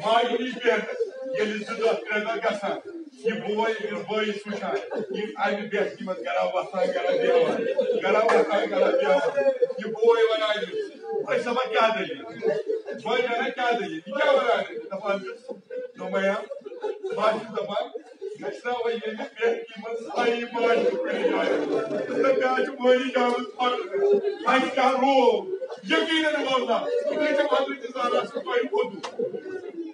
ماجہِ نِش بیٚہنَس۔ ییٚلہِ زٕ دۄہ، ترٛےٚ دۄہ گژھان، یہِ بوے، یہِ بٲیِس وٕچھان، یہِ اَمہِ بیٹھکی منٛز گرا وۄتھان، گرا بیٚہوان، گرا وۄتھان، گرا بیٚہوان۔ یہِ بوے وَنان أمِس، "أسۍ دَپان کیٛاہ دٔلیٖل؟" بٲے وَنان، "کیٛاہ دٔلیٖل؟ یہِ کیٛاہ وَنان؟" دَپان چھُس، دوٚپمَے ہا، بہٕ ہا چھُس دَپان، مےٚ چھُنہ وۄنۍ ییٚمہِ پٮ۪ٹھ یِمَن سارے ماجہِ کُنہِ جایہِ۔ تہٕ مےٚ ہا چھُ مٲلِس جانَس پَتہٕ، اَسہِ کیٛاہ روو؟ یقیٖنَن واللہ، مےٚ چھِ حضرت زہرا سۭتۍ تۄہہِ ووٚنمُت۔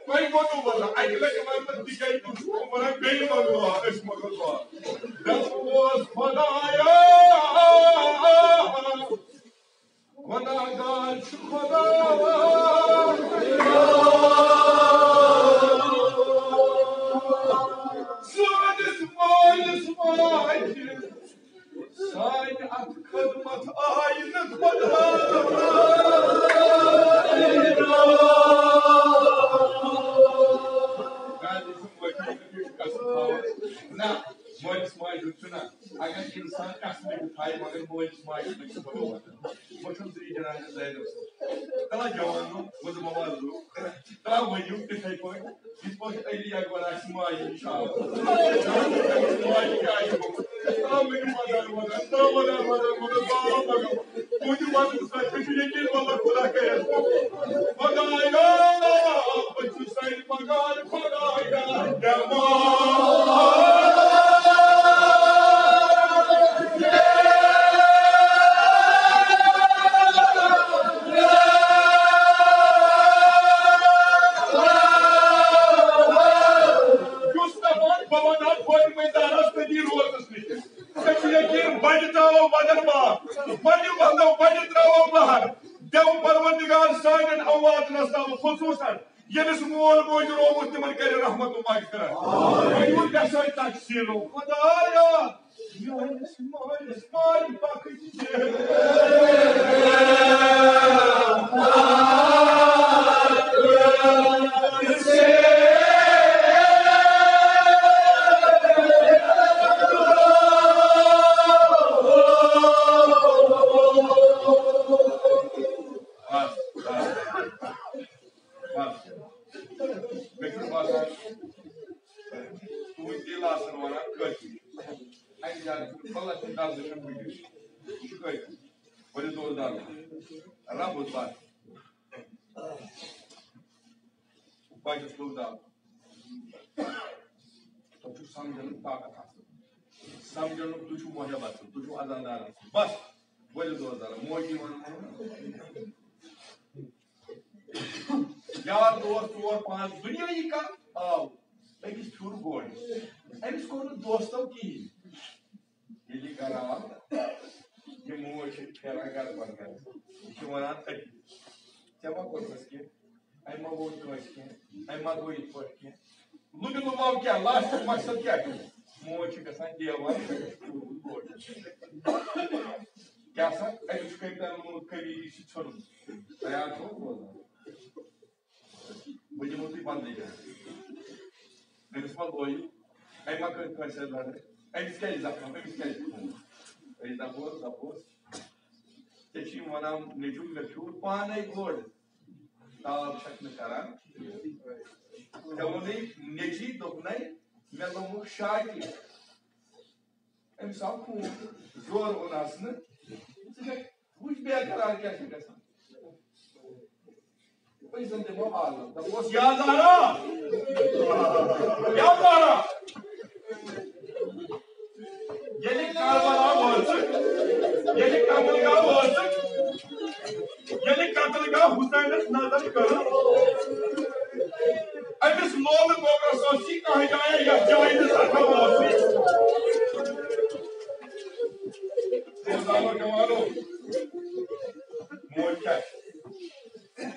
تۄہہِ ووٚنمُت واللہ، اَکہِ لَٹہِ وَنہٕ بہٕ تِکیٛازِ تُہۍ چھِو وَنان بیٚیہِ وَنہٕ دُعا، أسۍ مَنٛگو دُعا۔ مےٚ اوس خۄدایا، گۄناہگار چھُ خۄدا۔ سٲنِس مٲلِس ماجہِ سانہِ اَتھ خدمت آیہِ نہٕ خۄدا۔ نہ، مٲلِس ماجہِ ہُنٛد چھُنہ، اگر اِنسان کَسمٕے تہِ تھایہِ، مگر مٲلِس ماجہِ ہُنٛد چھُ خۄدا وَنان۔ بہٕ چھُس یہِ جناب زینب صٲب۔ تَلہ جوانو، بہٕ دِمو آز لوٗکھ۔ تَلہ ؤنِو تِتھَے پٲٹھۍ، یِتھ پٲٹھۍ علی اکبر آسہِ ماجہِ ہِنٛدۍ شاہ۔ ماجہِ کیٛاہ آسہِ گوٚمُت؟ تَلہ ؤنِو مدد، مدد، تَلہ مدد، مدد، مدد، بابا مدد۔ تُہٕنٛدِ مدد سۭتۍ مےٚ چھُ یقیٖن، واللہ خۄدا کَرِ اَسہِ۔ خۄدایا، بہٕ چھُس سانہِ پگار خۄدایا، دٮ۪ماغ۔ یُس دَپان، بہٕ وَنہٕ ہا فٲطمہ زہراہَس تٔتی روزَس نِش۔ ژےٚ چھُ یقیٖن، بَجہِ ترٛاوو بدن بار، بَجہِ وَنو، بَجہِ ترٛاوو بہر۔ دٮ۪و پروردگار سانٮ۪ن اولادن ہسا خصوٗصاً ییٚمِس مول موج رووُکھ، تِمن کَرِ رحمت و مغفرت۔ وۄنۍ ووٚن مےٚ سۭتۍ تقسیٖرو۔ خۄدایا، میٲنِس مٲلِس ماجہِ بخش دِ۔ بس، بس۔ بس۔ مےٚ چھُنہٕ باسان، تُہٕنٛدۍ دِل آسَن وَنان کٲفی۔ اَمہِ زیادٕ چھُنہٕ، پَلَس چھُنہٕ دَردٕ چھُنہٕ وٕنہِ۔ یہِ چھُ کٲفی۔ ؤلِو دورٕ دَردٕ۔ رَبُس بَس۔ بَچَس لوٚگ دَب۔ تۄہہِ چھُو سَمجھنُک طاقت آسان۔ سَمجھنُک، تُہۍ چھِو محب آسان، تُہۍ چھِو عزادار آسان۔ بَس، ؤلِو دورٕ دَردٕ۔ موجی وَنان۔ یار دوس ژور پانٛژھ دُنیاہی کانٛہہ آو أکِس پھیُر گوڈٕ۔ أمِس کوٚر نہٕ دوستو کِہیٖنۍ۔ ییٚلہِ یہِ گَرٕ آو، یہِ موج چھِ پھیران گَرٕ پَتہٕ گَرٕ۔ یہِ چھِ وَنان أتی، "ژےٚ ما کوٚرمَس کینٛہہ؟ أمۍ ما ووٚن کٲنٛسہِ کینٛہہ؟ أمۍ ما گوٚو یِتھ پٲٹھۍ کینٛہہ؟" لُبہِ لُباو کیٛاہ؟ لاسٹُک مقصد کیٛاہ چھُ؟ موج چھِ گژھان دیوار، پھیوٗرمُت گوڈٕ۔ کیٛاہ سا؟ أمِس چھُ کٔمۍ تام لوٚگمُت، کٔمی یہِ چھِ ژھیوٚنمُت۔ تیار چھُوا بوزان؟ بہٕ دِمو تُہۍ بدلٕے جاے۔ أمِس ما لویِو؟ أمۍ ما کٔر کٲنٛسہِ سۭتۍ لڑٲے؟ أمِس کیٛازِ زخم؟ أمِس کیٛازِ خوٗن؟ أسۍ دَپوس، دَپوس، ژےٚ چھِ یِم وَنان، نیٚچوٗ، مےٚ پھیوٗر پانَے گۄڈٕ۔ تاب چھَکھ نہٕ کران۔ ژےٚ ووٚنُے نیٚچی، دوٚپنَے، مےٚ لوٚمُکھ شاکہِ۔ أمِس آو خوٗن، زورٕ اوٚنہَس نہٕ۔ ژٕ چھَکھ وٕچھ بے قرار کیٛاہ چھِ گژھان۔ أسۍ زَن دِمو عالم۔ دَپوس، یا زہرا! یا زہرا! ییٚلہِ کربلا وٲژٕکھ، ییٚلہِ قتل گاہ وٲژٕکھ، ییٚلہِ قتل گاہ حسینس نظر کٔر، أمِس لولہٕ گوبرس ٲس یہِ کانٛہہ جایا یتھ جایہِ نہٕ زخم اوسُے۔ موج کیٛاہ؟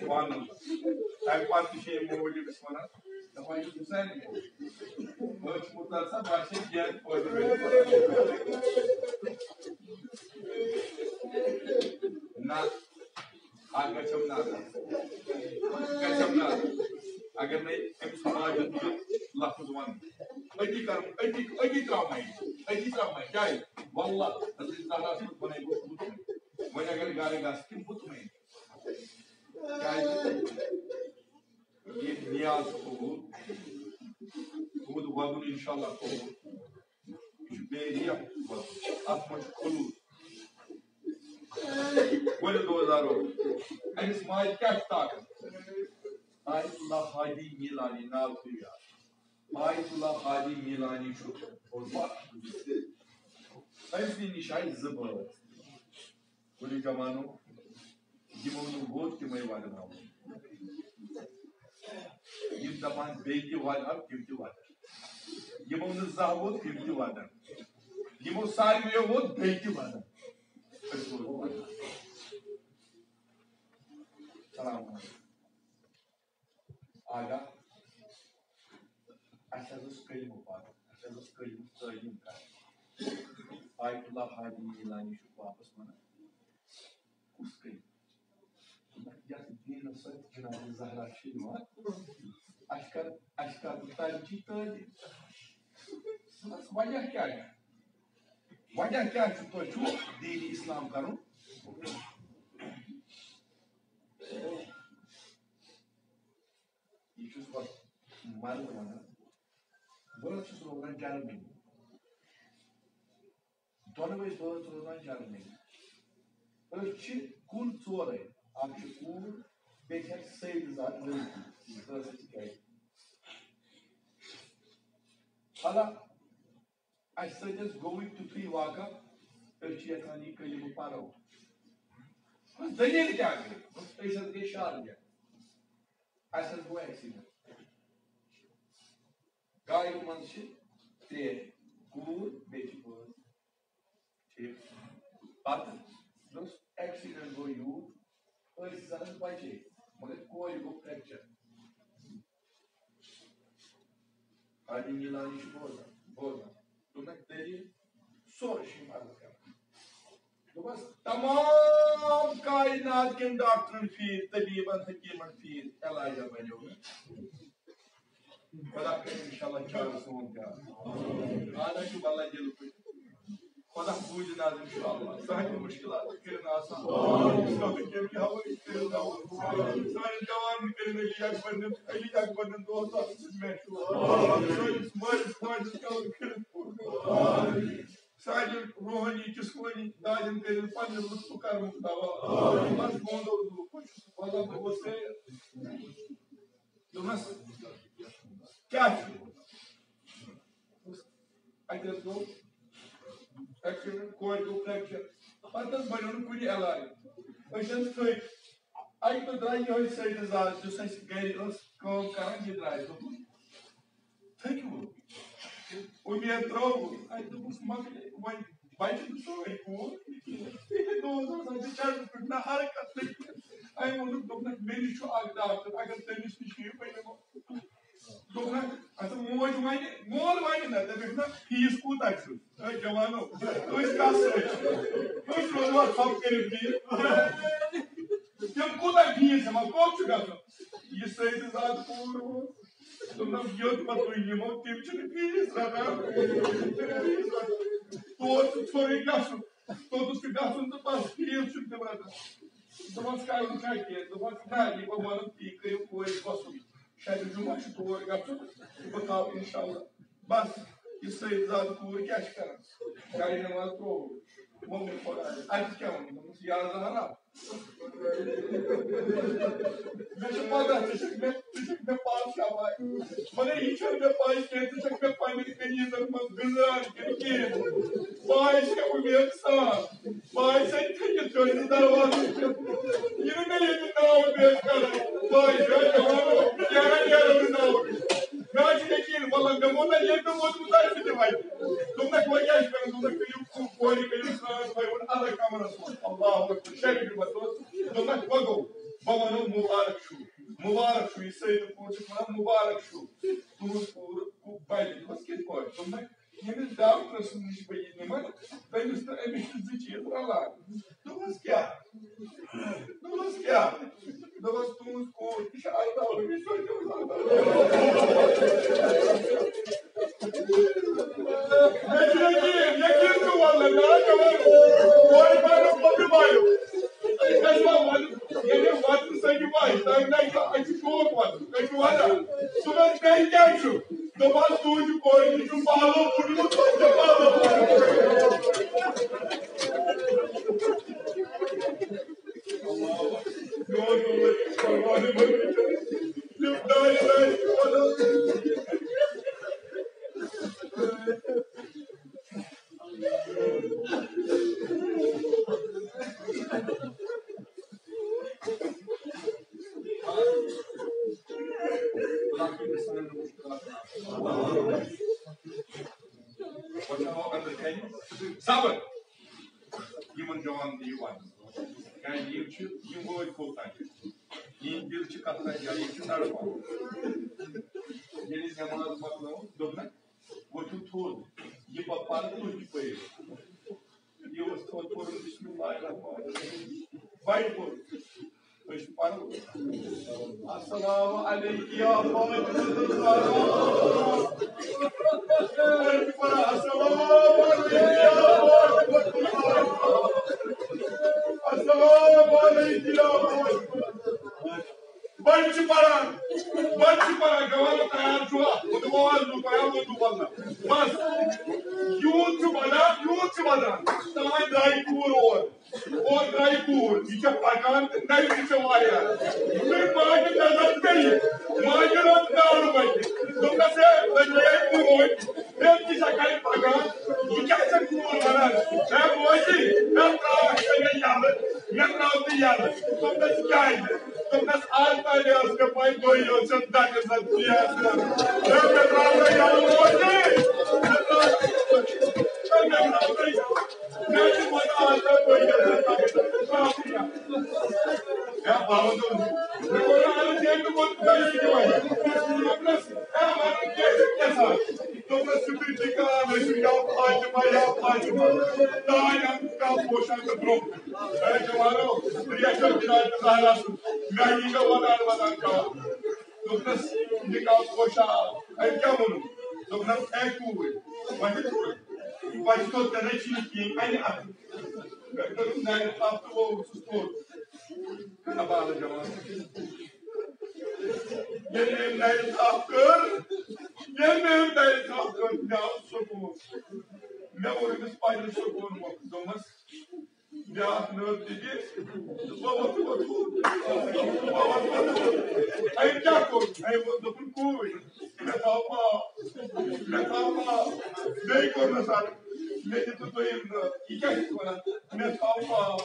پانہٕ۔ تَمہِ پَتہٕ تہِ چھِ یِم مولوی أمِس وَنان، دَپان، "یہِ حُسین، أسۍ چھِ مُختار صٲب، بہٕ آسہِ ہے کینٛہہ پٲدٕ۔ نہ، اَتھ گژھٮ۪م نہٕ اَتھ۔ گژھٮ۪م نہٕ اَتھ۔ اگر نَے أمِس ماجہِ ہُنٛد یہِ لفظ وَنہٕ، أتی کَرٕ، أتی، أتی ترٛاوٕ مایِنٛڈ، أتی ترٛاوٕ مایِنٛڈ۔ کیٛازِ؟ واللہ، حضرت زہرا چھِ بَنٲومٕژ مطمئن۔ وۄنۍ اگر گَرٕ گژھٕ تہِ مطمئن۔ کیٛازِ؟ یہِ نیاز قبوٗل، تُہُنٛد وَدُن اِنشاءاللہ قبوٗل۔ یہِ چھُ بے ریح وَدُن۔ اَتھ منٛز چھُ خلوص۔ ؤلِو دوستارو، أمِس ماجہِ کیٛاہ چھُ طاقت؟ آیت اللہ ہادی میٖلانی، ناو تھٲیِو یاد۔ آیت اللہ ہادی میٖلانی چھُ بوٚڑ بار۔ أمۍ سٕنٛدِ نِش آیہِ زٕ بٲژ۔ ؤلِو جوانو، یِمو نہٕ ووت تِمے وَدناوو۔ یِم دَپان بیٚیہِ تہِ وَدن، تِم تہِ وَدن۔ یِمو نہٕ زانٛہہ ووت، تِم تہِ وَدن۔ یِمو ساروِیو ووت، بیٚیہِ تہِ وَدن۔ أسۍ ووتو وَدن۔ سلام علیکم۔ آگاہ، اَسہِ حظ اوس کلمہٕ پَرُن، اَسہِ حظ اوس کلمہٕ تعلیٖم کَرٕنۍ۔ آیت اللہ ہادی میٖلانی چھُ واپس وَنان، کُس کلمہٕ؟ یَتھ دیٖنَس سۭتۍ جناب زہرا چھِ یِوان، اَسہِ کَر، اَسہِ کَر بہٕ تَمچی تعلیٖم؟ وَجہ کیٛاہ چھُ؟ وَجہ کیٛاہ چھُ؟ تۄہہِ چھُو دیٖنِ اِسلام کَرُن؟ یہِ چھُس بہٕ مرد وَنان، بہٕ حظ چھُس روزان جرمنی۔ دۄنوَے بٲژ روزان جرمنی۔ أسۍ چھِ کُل ژورَے، اَکھ چھِ کوٗر، بیٚیہِ چھِ اَسہِ سیدِ زاد لٔڑکی، زٕ ہسا چھِ گرِ۔ حالا اَسہِ سۭتۍ حظ گوٚوُے تیُتھُے واقعہ، أسۍ چھِ یَژھان یہِ کلمہٕ پَرو۔ بس دٔلیٖل کیٛاہ گٔے؟ بس أسۍ حظ گٔے شارجہ۔ اَسہِ حظ گوٚو ایکسیڈنٹ۔ گاڑِ منٛز چھِ ترٛےٚ، کوٗر بیٚیہِ چھِ بٲژ۔ ٹھیٖک۔ پَتہٕ دوٚپُس ایکسیڈنٹ گوٚو یوٗت، أسۍ زَن بَچے، مگر کورِ گوٚو فریکچر۔ ہادی میٖلانی چھُ بوزان، بوزان۔ دوٚپنَکھ دٔلیٖل سورُے چھُ یِم عرض کران۔ دوٚپمَس، تمام کائنات کٮ۪ن ڈاکٹرن پھیٖرۍ، طبیٖبن، حکیٖمن پھیٖرۍ، علاجہ بنیو نہٕ۔ خدا کرِ انشاءاللہ چارٕ سون تہِ آز۔ آز حظ چھُ واللہ دِل پھٔٹِتھ۔ خدا بوٗزِ نہٕ حظ انشاءاللہ سانہِ مُشکِلات کٔرِن آسان۔ سانہِ کیٚمہِ حوالہٕ کٔرِن آسان۔ سانٮ۪ن جوانن کٔرِن علی اکبر نٮ۪ن، علی اکبر نٮ۪ن دوستن سۭتۍ محشور۔ سٲنِس مٲلِس ماجہِ ہٕنٛز قبر کٔرِن پُر۔ سانہِ روحٲنی، جسمٲنی دادٮ۪ن کٔرِن پننہِ لطفہٕ کرمُک دوا۔ بس گونڈو دوٗر، بہٕ چھُس مطلب، بہٕ اوسُس دوٚپمَس، کیٛاہ چھُ؟ اَتہِ حظ گوٚو ایکسیڈنٹ، کورِ گوٚو فریکچر۔ پَتہٕ حظ بَنیو نہٕ کُنہِ علاج۔ أسۍ حظ تھٔکۍ۔ اَکہِ دۄہ درٛاے یِہوٚے سیدِ زاد، یُس اَسہِ گَرِ ٲس کٲم کَران، یہِ درٛاے۔ دوٚپُن، تھٔکِو۔ اُمید ترٛٲوٕس۔ اَسہِ دوٚپُس، مۄکلے وۄنۍ۔ بچہِ تہٕ سٲنۍ کوٗر۔ یہِ دوس آسان، بِچارٕ پٮ۪ٹھ نہ حرکت نہ کینٛہہ۔ أمۍ ووٚنُکھ، دوٚپنَکھ، مےٚ نِش چھُ اَکھ ڈاکٹر، اگر تٔمِس نِش نِیِو، بہٕ نِمو۔ دوٚپنَکھ، اَسا موج وَنہِ، مول وَنہِ نہ، دَپٮ۪کھ نہ، فیٖس کوٗتاہ چھُ؟ اے جوانو، أسۍ کَس سۭتۍ چھِ؟ أسۍ روزوا ژھۄپہٕ کٔرِتھ بِہِتھ؟ تِم کوٗتاہ فیٖس ہٮ۪وان؟ کوٚت چھُ گژھُن؟ یہِ سیدِ زاد کوٗر ووت۔ دوٚپنَم، یوٚت پَتہٕ تُہۍ نِمو، تِم چھِنہٕ فیٖس رَٹان۔ تور چھُ ژھوٚرُے گژھُن۔ توٚتَس چھُ گژھُن تہٕ بَس، فیٖس چھُنہٕ تِم رَٹان۔ دوٚپمَس، کَرُن چھا کینٛہہ؟ دوٚپمَس، نہ، یہِ بہٕ وَنہٕ، تی کٔرِو کورِ پَسنٛد۔ شبِ جمعہ چھُ تور گژھُن، بہٕ تھاوٕ اِنشاءاللہ۔ بَس، یہِ سیدِ زاد کوٗر کیٛاہ چھِ کَران؟ گَرِ نٮ۪ماز ترٛووُکھ۔ ووٚن مےٚ خۄدایَس، اَتہِ کیٛاہ ووٚن؟ دوٚپمَس، یا زہرا، مےٚ چھِ پَتہ، ژٕ چھَکھ مےٚ، ژٕ چھَکھ مےٚ پَتھ شَباے۔ مگر یہِ چھَنہٕ مےٚ پَے کینٛہہ، ژٕ چھَکھ مےٚ پنٛنٮ۪ن قمیٖضَن منٛز بِزار کِنہٕ کِہیٖنۍ۔ بہٕ آیَس ژےٚ اُمید سان۔ بہٕ آیَس ژےٚ تھٔکِتھ چٲنِس دروازَس پٮ۪ٹھ۔ یہِ نہٕ مےٚ ییٚتہِ ناو پیش کَرُن۔ بہٕ آیَس ژےٚ جوانو، نیران نیرو نہٕ ناو۔ مےٚ حظ چھُ یقیٖن، مطلب، مےٚ ووٚن نہ ییٚلہِ مےٚ ووٚنمُت آسہِ تہِ وَتہِ۔ دوٚپنَکھ، وۄنۍ کیٛاہ چھُ کَرُن؟ دوٚپنَکھ، کٔرِو کورِ کٔرِو سرٛان، تھٲیِوُن اَلگ کَمرَس منٛز۔ اللہ اکبر، شریٖف بَتہٕ اوس۔ دوٚپنَکھ، وۄنۍ گوٚو۔ بہٕ وَنو، مُبارک چھُ، مُبارک چھُ، یہِ سٲری کوٗر چھِ وَنان، مُبارک چھُ، تُہُنٛد کوٗر بَنہِ۔ دوٚپمَس، کِتھ پٲٹھۍ؟ دوٚپمَکھ، ییٚمِس ڈاکٹرَس نِش بہٕ یہِ نِمَن، تٔمِس تہٕ أمِس چھِ زٕ چیٖز رَلان۔ دوٚپمَس، کیٛاہ؟ دوٚپمَس، کیٛاہ؟ دوٚپمَس، تُہٕنٛز کوٗر تہِ چھِ اَرداہ ؤری سۄ تہِ اوس اَرداہ ؤری۔ مےٚ چھُ یقیٖن، یقیٖن چھُ وَلہٕ، مےٚ آو جواب۔ کورِ بارو، کورِ بارو۔ أسۍ ما وَنو، ییٚلہِ وَتہِ سۭتۍ یہِ وَتہِ، تَمہِ لَٹہِ چھُ اَسہِ شوق وَتہِ، أسۍ چھِ وَنان۔ صُبحَس گَرِ کیٛازِ چھُ؟ دوٚپمَس، تُہٕنٛدِ کورِ تہِ چھُ پَلو پھُٹمُت، تُہۍ تہِ پَلو پھُٹمُت۔ صبر۔ یِمن جوان دِیِو وَننہٕ۔ کیٛازِ یِم چھِ، یِم وٲتۍ کوٚت تام۔ یِہِنٛدۍ دِل چھِ کَتھ تام جایہِ، یِم چھِ تڑپان۔ ییٚلہِ نٮ۪ماز مۄکلٲو، دوٚپ نہ، ؤتھِو تھوٚد، یہِ بہٕ پَرٕ، تُہۍ تہِ پٔرِو۔ یہِ اوس تھوٚد پوٚرمُت، بسم اللہ الرحمن الرحیم۔ بَڑِ پوٚر۔ أسۍ پَرو۔ السلام علیکم یا فاطمہ الزہرا۔ أسۍ پَرو، السلام علیکم یا فاطمہ الزہرا۔ السلام علیکم یا فاطمہ۔ بَچہِ چھِ پَران، بَچہِ چھِ پَران، گوانو تیار چھُوا؟ بہٕ دِمو آز نُن، تۄہہِ آو وضوٗ وَننہٕ۔ بَس، یوٗت چھُ وَنان، یوٗت چھُ وَنان۔ تَوَے درٛاے کوٗر اور۔ اور درٛاے کوٗر، یہِ چھےٚ پَکان تہٕ نَرِ تہِ چھےٚ واریاہ۔ تُہۍ ماجہِ نظر کٔرِتھ، ماجہِ روٚٹ نارٕ وَتہِ۔ دوٚپنَس، ہے، ژےٚ گٔیے کوٗر، أمۍ تہِ چھےٚ کَرِ پَکان۔ یہِ کیٛاہ چھےٚ کوٗر وَنان؟ ہے موجی، مےٚ ترٛاوَکھ ژٕ مےٚ یَلہٕ، مےٚ ترٛاو ژٕ یَلہٕ۔ دوٚپنَس، کیٛازِ؟ دوٚپنَس، آز تانۍ ٲس مےٚ پَے، دۄیہِ یوت چھَس دَگہٕ زَن ژیر۔ ہے، مےٚ ترٛاو ژٕ یَلہٕ موجی، مےٚ ترٛاو، ہے، مےٚ ترٛاو ژٕ یَلہٕ۔ مےٚ چھُ پَتہ آز تانۍ دۄیہِ یوت چھَس دَگہٕ زَن ژیر۔ ہے، بہٕ وَنہٕ تۄہہِ، مےٚ کوٚر نہٕ عرض ییٚمہِ دۄہ ووٚن تۄہہِ یہِ تہِ وَنہِ۔ دوٚپنَس، ہے، وَنُن کیٛاہ چھُ، کیٛاہ سا؟ دوٚپنَس، یِتھُے تہِ کَران ٲسِو، یا فاطمہ، یا فاطمہ۔ دانٮ۪ن کَم پوشاک تہٕ برٛونٛہہ۔ ہے جوانو، پرٛیشَر بِلال تہٕ زہرا سُنٛد۔ مےٚ یی نہٕ وَنان وَنان کانٛہہ۔ دوٚپنَس، یہِ کَم پوشاک؟ أمۍ کیٛاہ ووٚنُن؟ دوٚپنَس، اے کوٗر، وۄنۍ کوٗر، وۄنۍ چھُ ژےٚ نَے چھُے نہٕ کِہیٖنۍ اَتہِ اَتھٕ۔ مےٚ کٔرٕن نَرِ تھپھ تہٕ ووٚوُس کوٚت۔ کباب جوان۔ ییٚلہِ مےٚ أمۍ نَرِ تھپھ کٔر، ییٚلہِ مےٚ أمۍ نَرِ تھپھ کٔر، مےٚ آو سکوٗن۔ مےٚ ووٚن أمِس پنٛنہِ سکوٗن مۄکھ، دوٚپمَس، بیٛاکھ نٔر تہِ دِ، بہٕ وۄتھٕ، وۄتھٕ، بہٕ وۄتھٕ، وۄتھٕ۔ أمۍ کیٛاہ کوٚر؟ أمۍ ووٚن، دوٚپُن، کوٗر، مےٚ تھاو پاو، مےٚ تھاو پاو۔ بیٚیہِ کوٚر نہٕ سَر، مےٚ دِتُن دوٚیِم نٔر۔ یہِ کیٛاہ چھُکھ وَنان؟ مےٚ تھاو پاو۔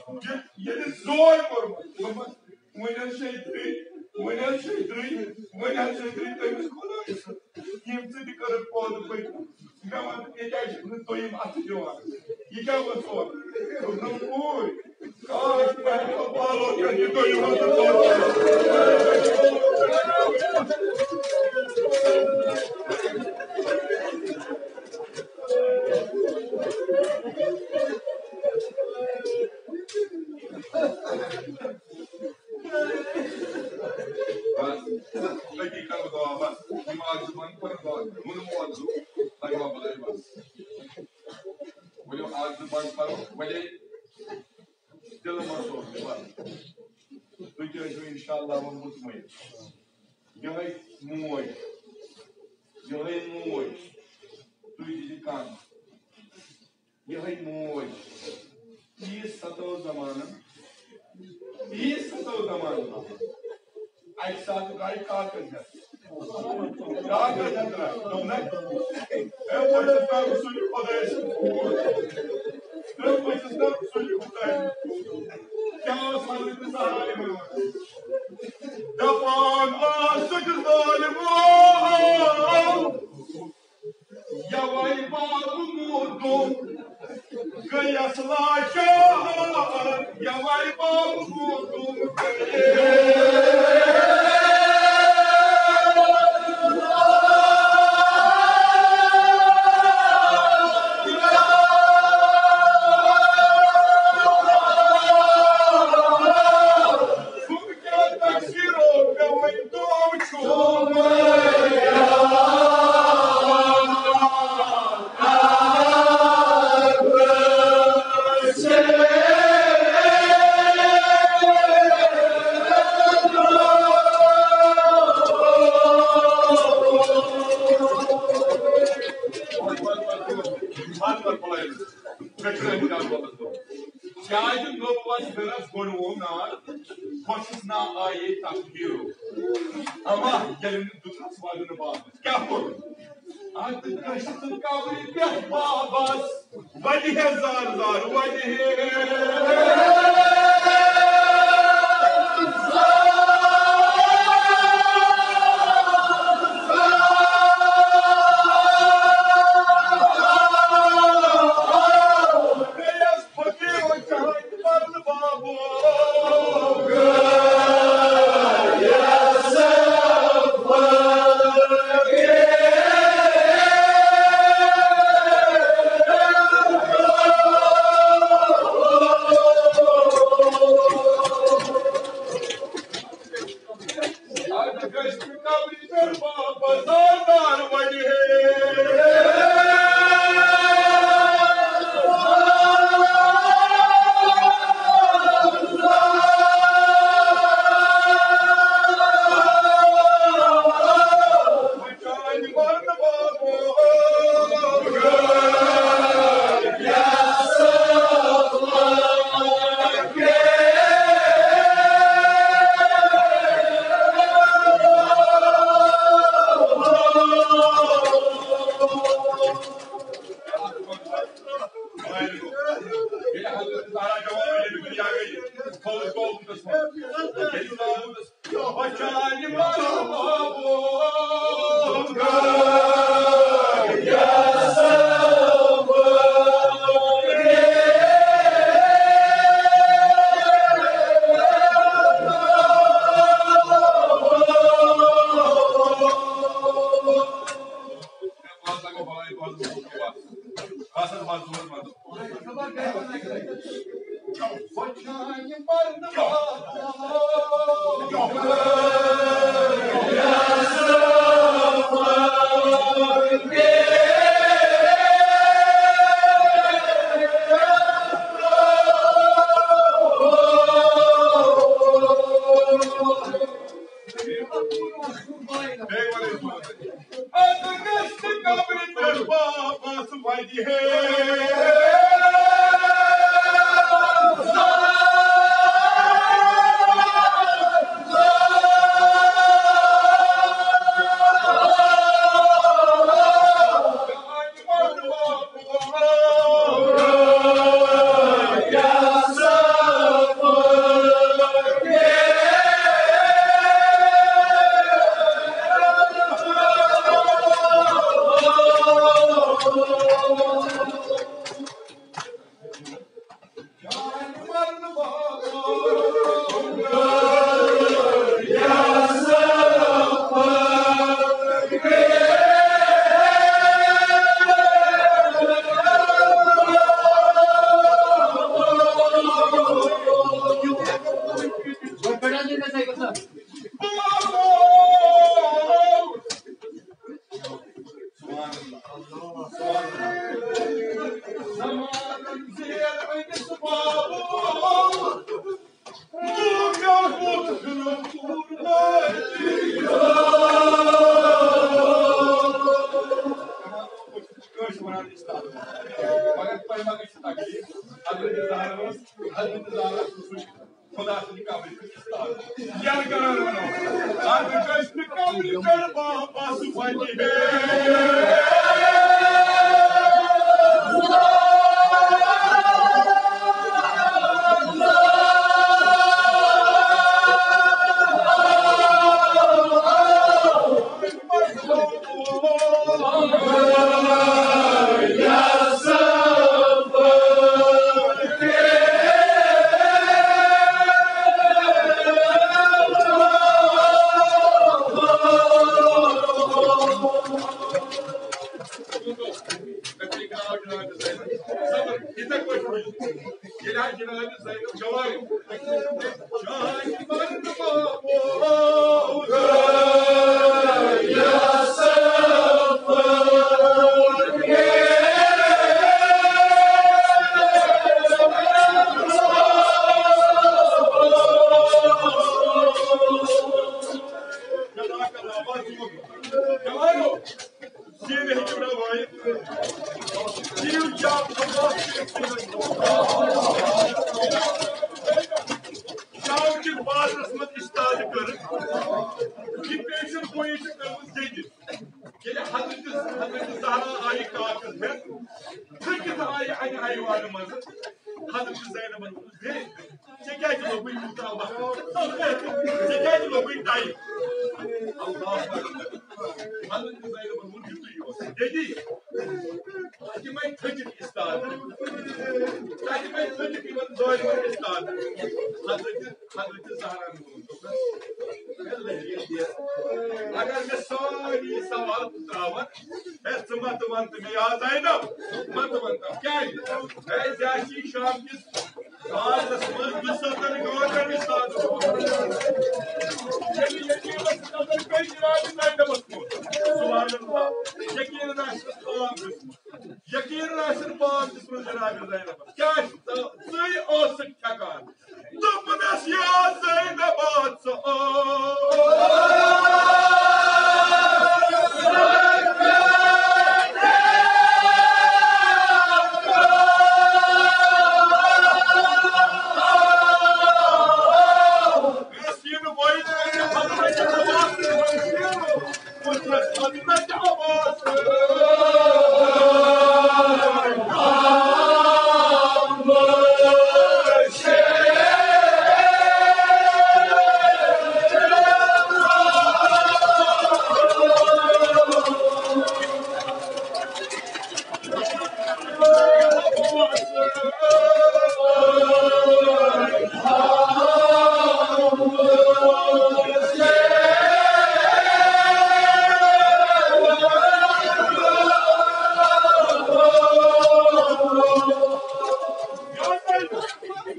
یہِ، ییٚلہِ زور کوٚرمَس، دوٚپمَس، وۄنۍ حظ چھے درٕے، وۄنۍ حظ چھے درٕے، وۄنۍ حظ چھے درٕے تٔمِس خۄدایَس سۭتۍ۔ ییٚمہِ سۭتۍ یہِ کٔرٕکھ پٲدٕ پٔتۍ۔ مےٚ وَن، ییٚتہِ حظ چھِکھ نہٕ دوٚیِم اَتھٕ دِوان۔ یہِ کیٛاہ وَسوکھ؟ دوٚپنَم، اوٗرۍ۔ کاش، مےٚ ہٮ۪کہٕ ہا بالو کٔرِتھ یہِ دوٚیِم اَتھٕ دِتھ۔ بس، أتی کرٕ بہٕ دعا، بس۔ یِم اکھ زٕ بند پرٕ دعا، ووٚنُم اوترٕ، لگہِ وۄنۍ بلٲے بس۔ ؤلِو اکھ زٕ بند پرو، وۄنۍ دِلہٕ منٛز سوز مےٚ، بس۔ تُہۍ تہِ ٲسِو انشاءاللہ وۄنۍ مطمئن۔ یِہوٚے موج، یِہوٚے موج، تُہۍ دِیِو کن۔ یِہوٚے موج، ییٖژ ستٲو زمانن، ییٖژ ستٲو زمانن۔ اَکہِ ساتہٕ درٛاے کاکَس ہٮ۪تھ۔ کاکَس ہٮ۪تھ درٛاے۔ دوٚپنَے، ہے، بہٕ چھُس نہٕ رسول خۄدایَس سۭتۍ کوٗر۔ ہے، بہٕ چھُس نہٕ رسول خۄدایَس سۭتۍ کوٗر۔ کیٛاہ اوس حضرت زہرا یِمَن وَنان؟ دَپان ٲسٕکھ ظٲلمو، یَوَے باب موٗدُم گٔیَس لاچار، یَوَے باب موٗدُم گٔیَس بہٕ چھُس نا آیے تقدیٖرُک۔ اما ییٚلہِ نہٕ دُتھس وننہٕ باپتھ کیٛاہ کوٚر؟ اتھ دٔچھنہِ قبرِ پٮ۪ٹھ بابس وَدِ ہے زار زار، وَدِ ہے۔ فقیٖر جان پرن بابو۔ کٲنٛسہِ وَنان اِستاد، مگر تۄہہِ ما گژھِ تکلیٖف؟ حضرت زہرا ٲس، حضرت زہرا ٲس خدا سٕنٛدِ قبرِ پٮ۪ٹھ اِستاد۔ یَلہٕ کران وَنو، اَتھ گژھِ نہٕ قبرِ پٮ۪ٹھ واپس وَتہِ ہے۔ بازرس منٛز استاد کٔر، یہِ پیشن گویی چھِ کٔرمٕژ ییٚتہِ۔ ییٚلہِ حضرت، حضرت زہرا آیہِ کاکس ہٮ۪تھ، تھٔکِتھ آیہِ انہِ ایوانہٕ منٛزٕ۔ حضرت زینبن ووٚنُس، "ہے، ژےٚ کیٛازِ لوٚگُے یوٗتاہ وقت؟ ژےٚ کیٛازِ لوٚگُے ٹایم؟" اللہ اکبر۔ حضرت زینبن ووٚن یُتُے یوت، "دٮ۪دی، تَتہِ مَے تھٔکِتھ استاد، تَتہِ مَے تھٔکِتھ یِمن ظٲلمن استاد؟" حضرت، حضرت زہرا ووٚن، دوٚپنس، "ہے لہرِ دِ، اگر مےٚ سٲری سوال ترٛاوَن، ہے، ژٕ مہ تہٕ وَن تہٕ مےٚ، یا زینب، مہ تہٕ وَن تہٕ۔" کیٛازِ؟ ہے، ژےٚ آسی شام کِس راتس منٛز دُسَتن گٲنٛٹن استاد اوسمُت۔ ییٚلہِ یقیٖنس نظر پیٚیہِ جناب زینبس کُن، سبحان اللہ، یقیٖنن آسہِ پاک دیُتمُت۔ یقیٖنن آسن پاک دیُتمُت جناب زینبس۔ کیٛاہ چھُ ژٕ، ژٕے ٲسٕکھ ٹھیکان۔ دوٚپنس، یا زینب، ژٕ ٲس۔ مےٚ ٲس یہِ نہٕ وۄنۍ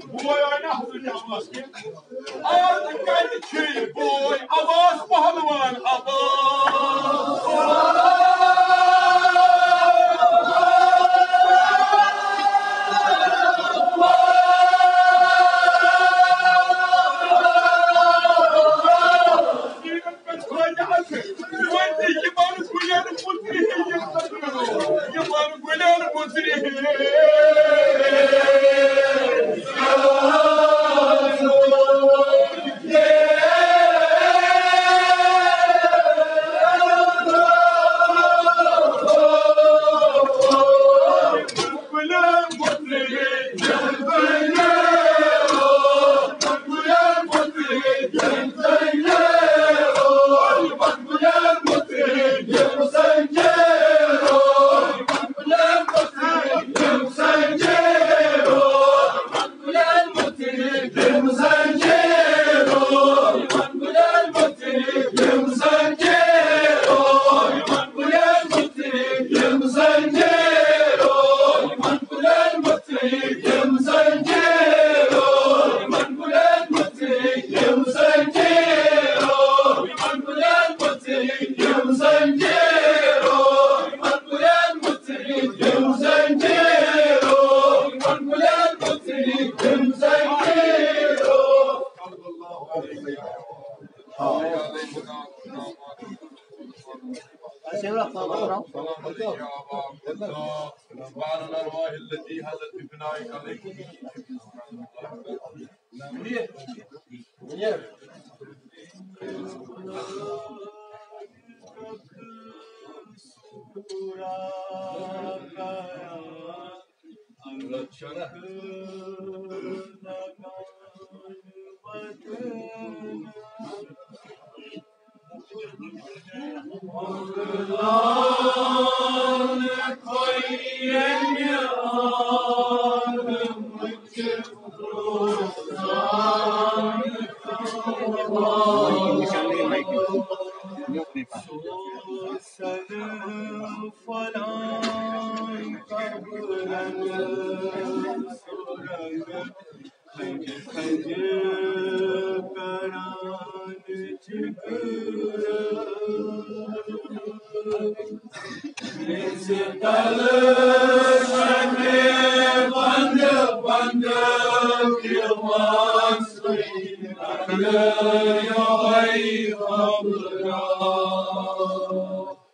بوے آے نہٕ حضرت عباس کینٛہہ۔ آز کتہِ چھُے بوے عباس پہلوان عباس؟ وعلى الأرواح التي هزت بفنائك عليكم.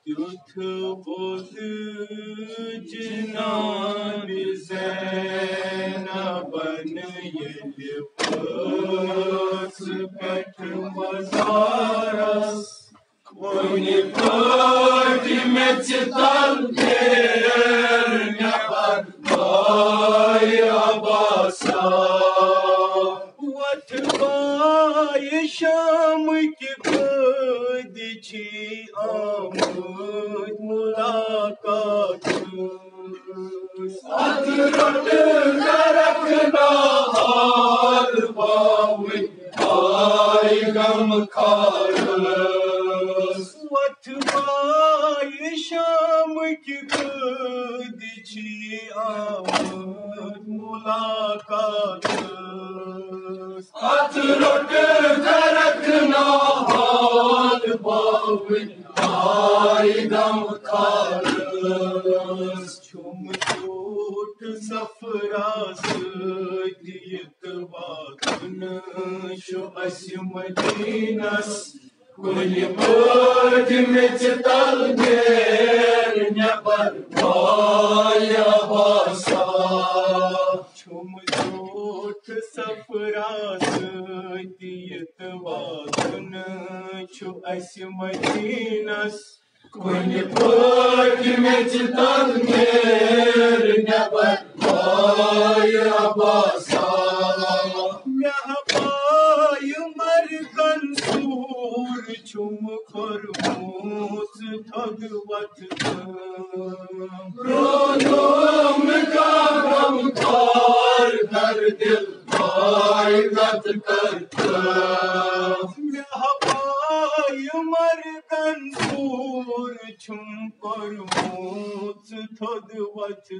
تیُتھ اوس جناب زینبن ییٚلہِ پٲژ۔ پٮ۪ٹھ مزارس، کُنہِ پٲٹھۍ مےٚ ژِ تل نیر نٮ۪بر، باے عباسا۔ وۄتھ باے شامٕکۍ قٲدۍ چھی آمٕتۍ ملاقات۔ اتھ رٹ کرکھ نہ حال باوٕنۍ آے غم خارس۔ وۄتھ باے شامٕکۍ قٲدۍ چھی آمٕتۍ ملاقاتس۔ اتھ رٹ کرکھ نہ حال باوٕنۍ آے غم خارس۔ چھُم زیوٗٹھ سفرا سۭتۍ یہِ تہٕ واتُن چھُ اَسہِ مدیٖنس۔ کُنہِ پٲٹھۍ مےٚ ژِ تل نیر نٮ۪بر، باے عباسا۔ چھُم زیوٗٹھ سفرا سۭتۍ یہِ تہٕ واتُن چھُ اَسہِ مدیٖنس۔ کُنہِ پٲٹھۍ مےٚ ژِ تل نیر نٮ۪بر، باے عباسا۔ مےٚ ہا پایہِ مرگن سوٗر چھُم کوٚرمُت تھوٚد وۄتھٕ۔ روزُم نہٕ کانٛہہ غم کار کر دل باے کتھ کر۔ مےٚ ہا پایہِ مرگن سوٗر چھُم کوٚرمُت تھوٚد وۄتھٕ۔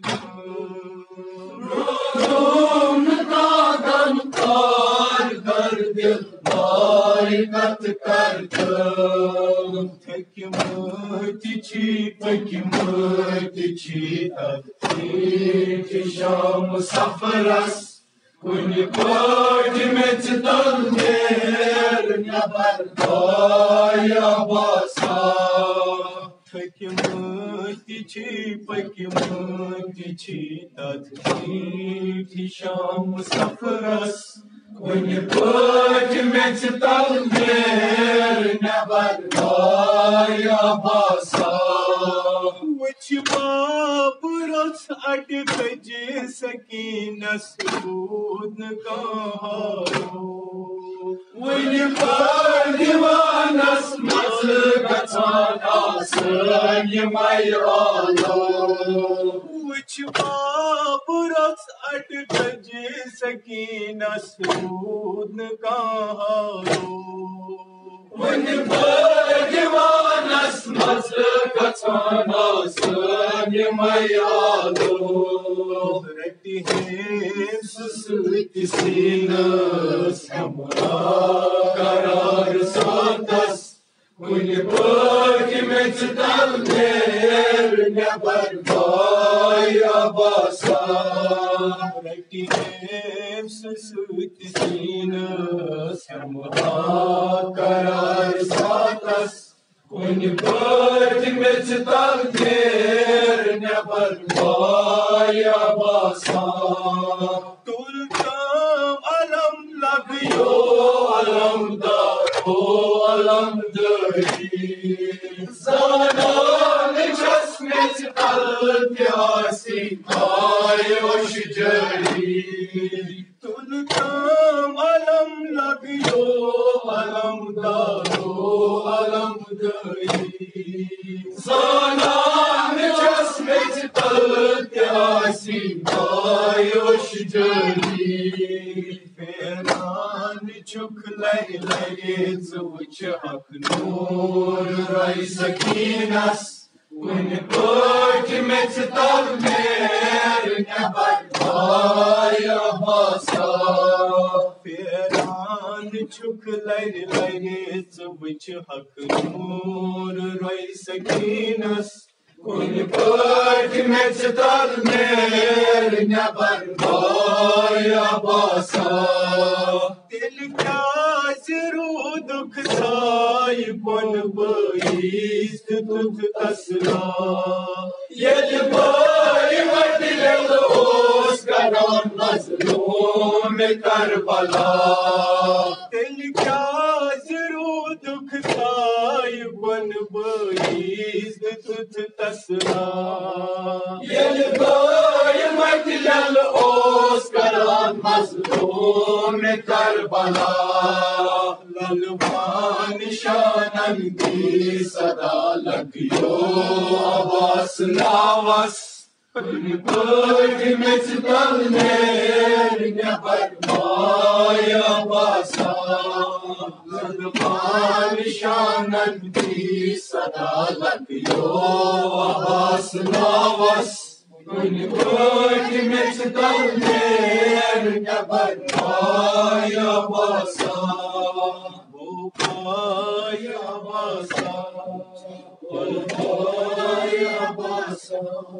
روزُم نہٕ کانٛہہ غم کار کر دل باے کتھ کر۔ تھٔکۍ مٕتۍ چھی، پٔکۍ مٕتۍ چھی تتھ ژیٖٹھِ شام سفرس۔ کُنہِ پٲٹھۍ مےٚ ژِ تل نیر نٮ۪بر، باے عباسا۔ تھٔکۍ مٕتۍ چھی، پٔکۍ مٕتۍ چھی تتھ ژیٖٹھِ شام سفرس۔ کُنہِ پٲٹھۍ مےٚ ژِ تل نیر نٮ۪بر، باے عباسا۔ وٕچھ باب رۄژھ اڈٕ کجہِ سکیٖنس روٗد نہٕ کانٛہہ ہارو۔ وٕنہِ بٲدِوانس منٛز گژھان آسٲنۍ یِمے آلو۔ وٕچھ باب رۄژھ اڈٕ کجہِ سکیٖنس روٗد نہٕ کانٛہہ ہارو۔ وٕنہِ بٲدِوانس منٛز گژھان آسٲنۍ یِمے آلو۔ رٹہِ ہیٚمۍ سُہ سۭتۍ سیٖنس ہٮ۪مہٕ ہا قرار ساتس۔ کُنہِ پٲٹھۍ مےٚ ژِ تل نیر نٮ۪بر، باے عباسا۔ رٹہِ ہیٚمۍ سُہ سۭتۍ سیٖنس ہٮ۪مہٕ ہا قرار ساتس۔ کُنہِ پٲٹھۍ مےٚ ژِ تل نیر نٮ۪بر، باے عباسا۔ تُل تام علم لگیو علمدارو علمدٲری۔ زانان چھس مےٚ ژِ تل تہِ آسی آیوش جٲری۔ تُل تام علم لگیو علمدارو علمدٲری۔ زانان چھس مےٚ ژِ تل تہِ آسی آیوش جٲری۔ پھیران چھُکھ لرِ لرِ ژٕ وٕچھ حق نوٗر روے سکیٖنس۔ کُنہِ پٲٹھۍ مےٚ ژِ تل نیر نٮ۪بر، باے عباسا۔ پھیران چھُکھ لرِ لرِ ژٕ وٕچھ حق نوٗر روے سکیٖنس۔ کُنہِ پٲٹھۍ مےٚ ژِ تل نیر نٮ۪بر، باے عباسا۔ تیٚلہِ کیٛازِ روٗدُکھ سایہِ بۄن بٲیِس تہٕ تُتھ تسلا؟ ییٚلہِ بٲے وَتہِ ییٚلہِ اوس کران نظرِ یوم کربلا۔ تیٚلہِ کیٛازِ روٗدُکھ سایہِ بۄن بٲیِس تہٕ تُتھ تسلا؟ ییٚلہِ بٲے مجلل اوس کران مظلوم کربلا، للوان شانن دی صدا لگیو عباس ناوس۔ کُنہِ پٲٹھۍ مےٚ ژٕ تل نیر نٮ۪بر مایا باسان۔ للوان شانن دی صدا لگیو عباس ناوس۔ کُنہِ پٲٹھۍ مےٚ ژٕ تل نیر نٮ۪بر مایا باسان۔ مایا باسان۔ مایا باسان۔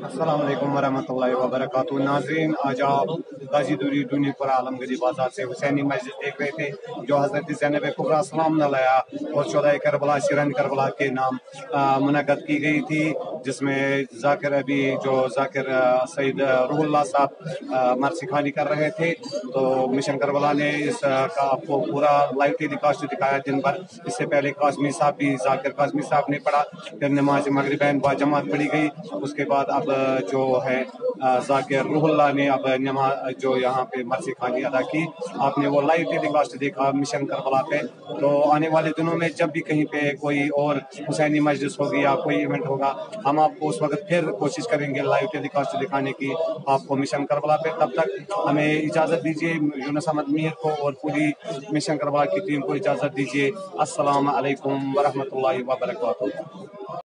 السلام علیکم ورحمۃ اللہ وبرکاتہ۔ ناظرین، آج آپ غازی دوری ڈونی پورہ عالم گلی بازار سے حسینی مسجد دیکھ رہے تھے، جو حضرت زینب کبریٰ سلام علیہا اور شہدائے کربلا، شیران کربلا کے نام آ، منعقد کی گئی تھی، جس میں ذاکر ابھی جو ذاکر، آ، سید، آ، روح اللہ صاحب، آ، مرثی خوانی کر رہے تھے، تو مشن کربلا نے اس، آ، کا آپ کو پورا لائیو ٹیلی کاسٹ دکھایا دن بھر۔ اس سے پہلے کاظمی صاحب بھی، ذاکر کاظمی صاحب نے پڑھا، پھر نماز مغربین با جماعت پڑھی گئی۔ اس کے بعد اب، آ، جو ہے، آ، ذاکر روح اللہ نے اب نماز جو یہاں پہ مرثی خوانی ادا کی، آپ نے وہ لائیو ٹیلی کاسٹ دیکھا مشن کربلا پہ۔ تو آنے والے دنوں میں جب بھی کہیں پہ کوئی اور حسینی مجلس ہوگی یا کوئی ایونٹ ہوگا، ہم آپ کو اس وقت پھر کوشش کریں گے لائیو ٹیلی کاسٹ دکھانے کی آپ کو مشن کربلا پہ۔ تب تک ہمیں اجازت دیجیے، یونس احمد میر کو اور پوری مشن کربلا کی ٹیم کو اجازت دیجیے۔ السلام علیکم ورحمۃ اللہ وبرکاتہ۔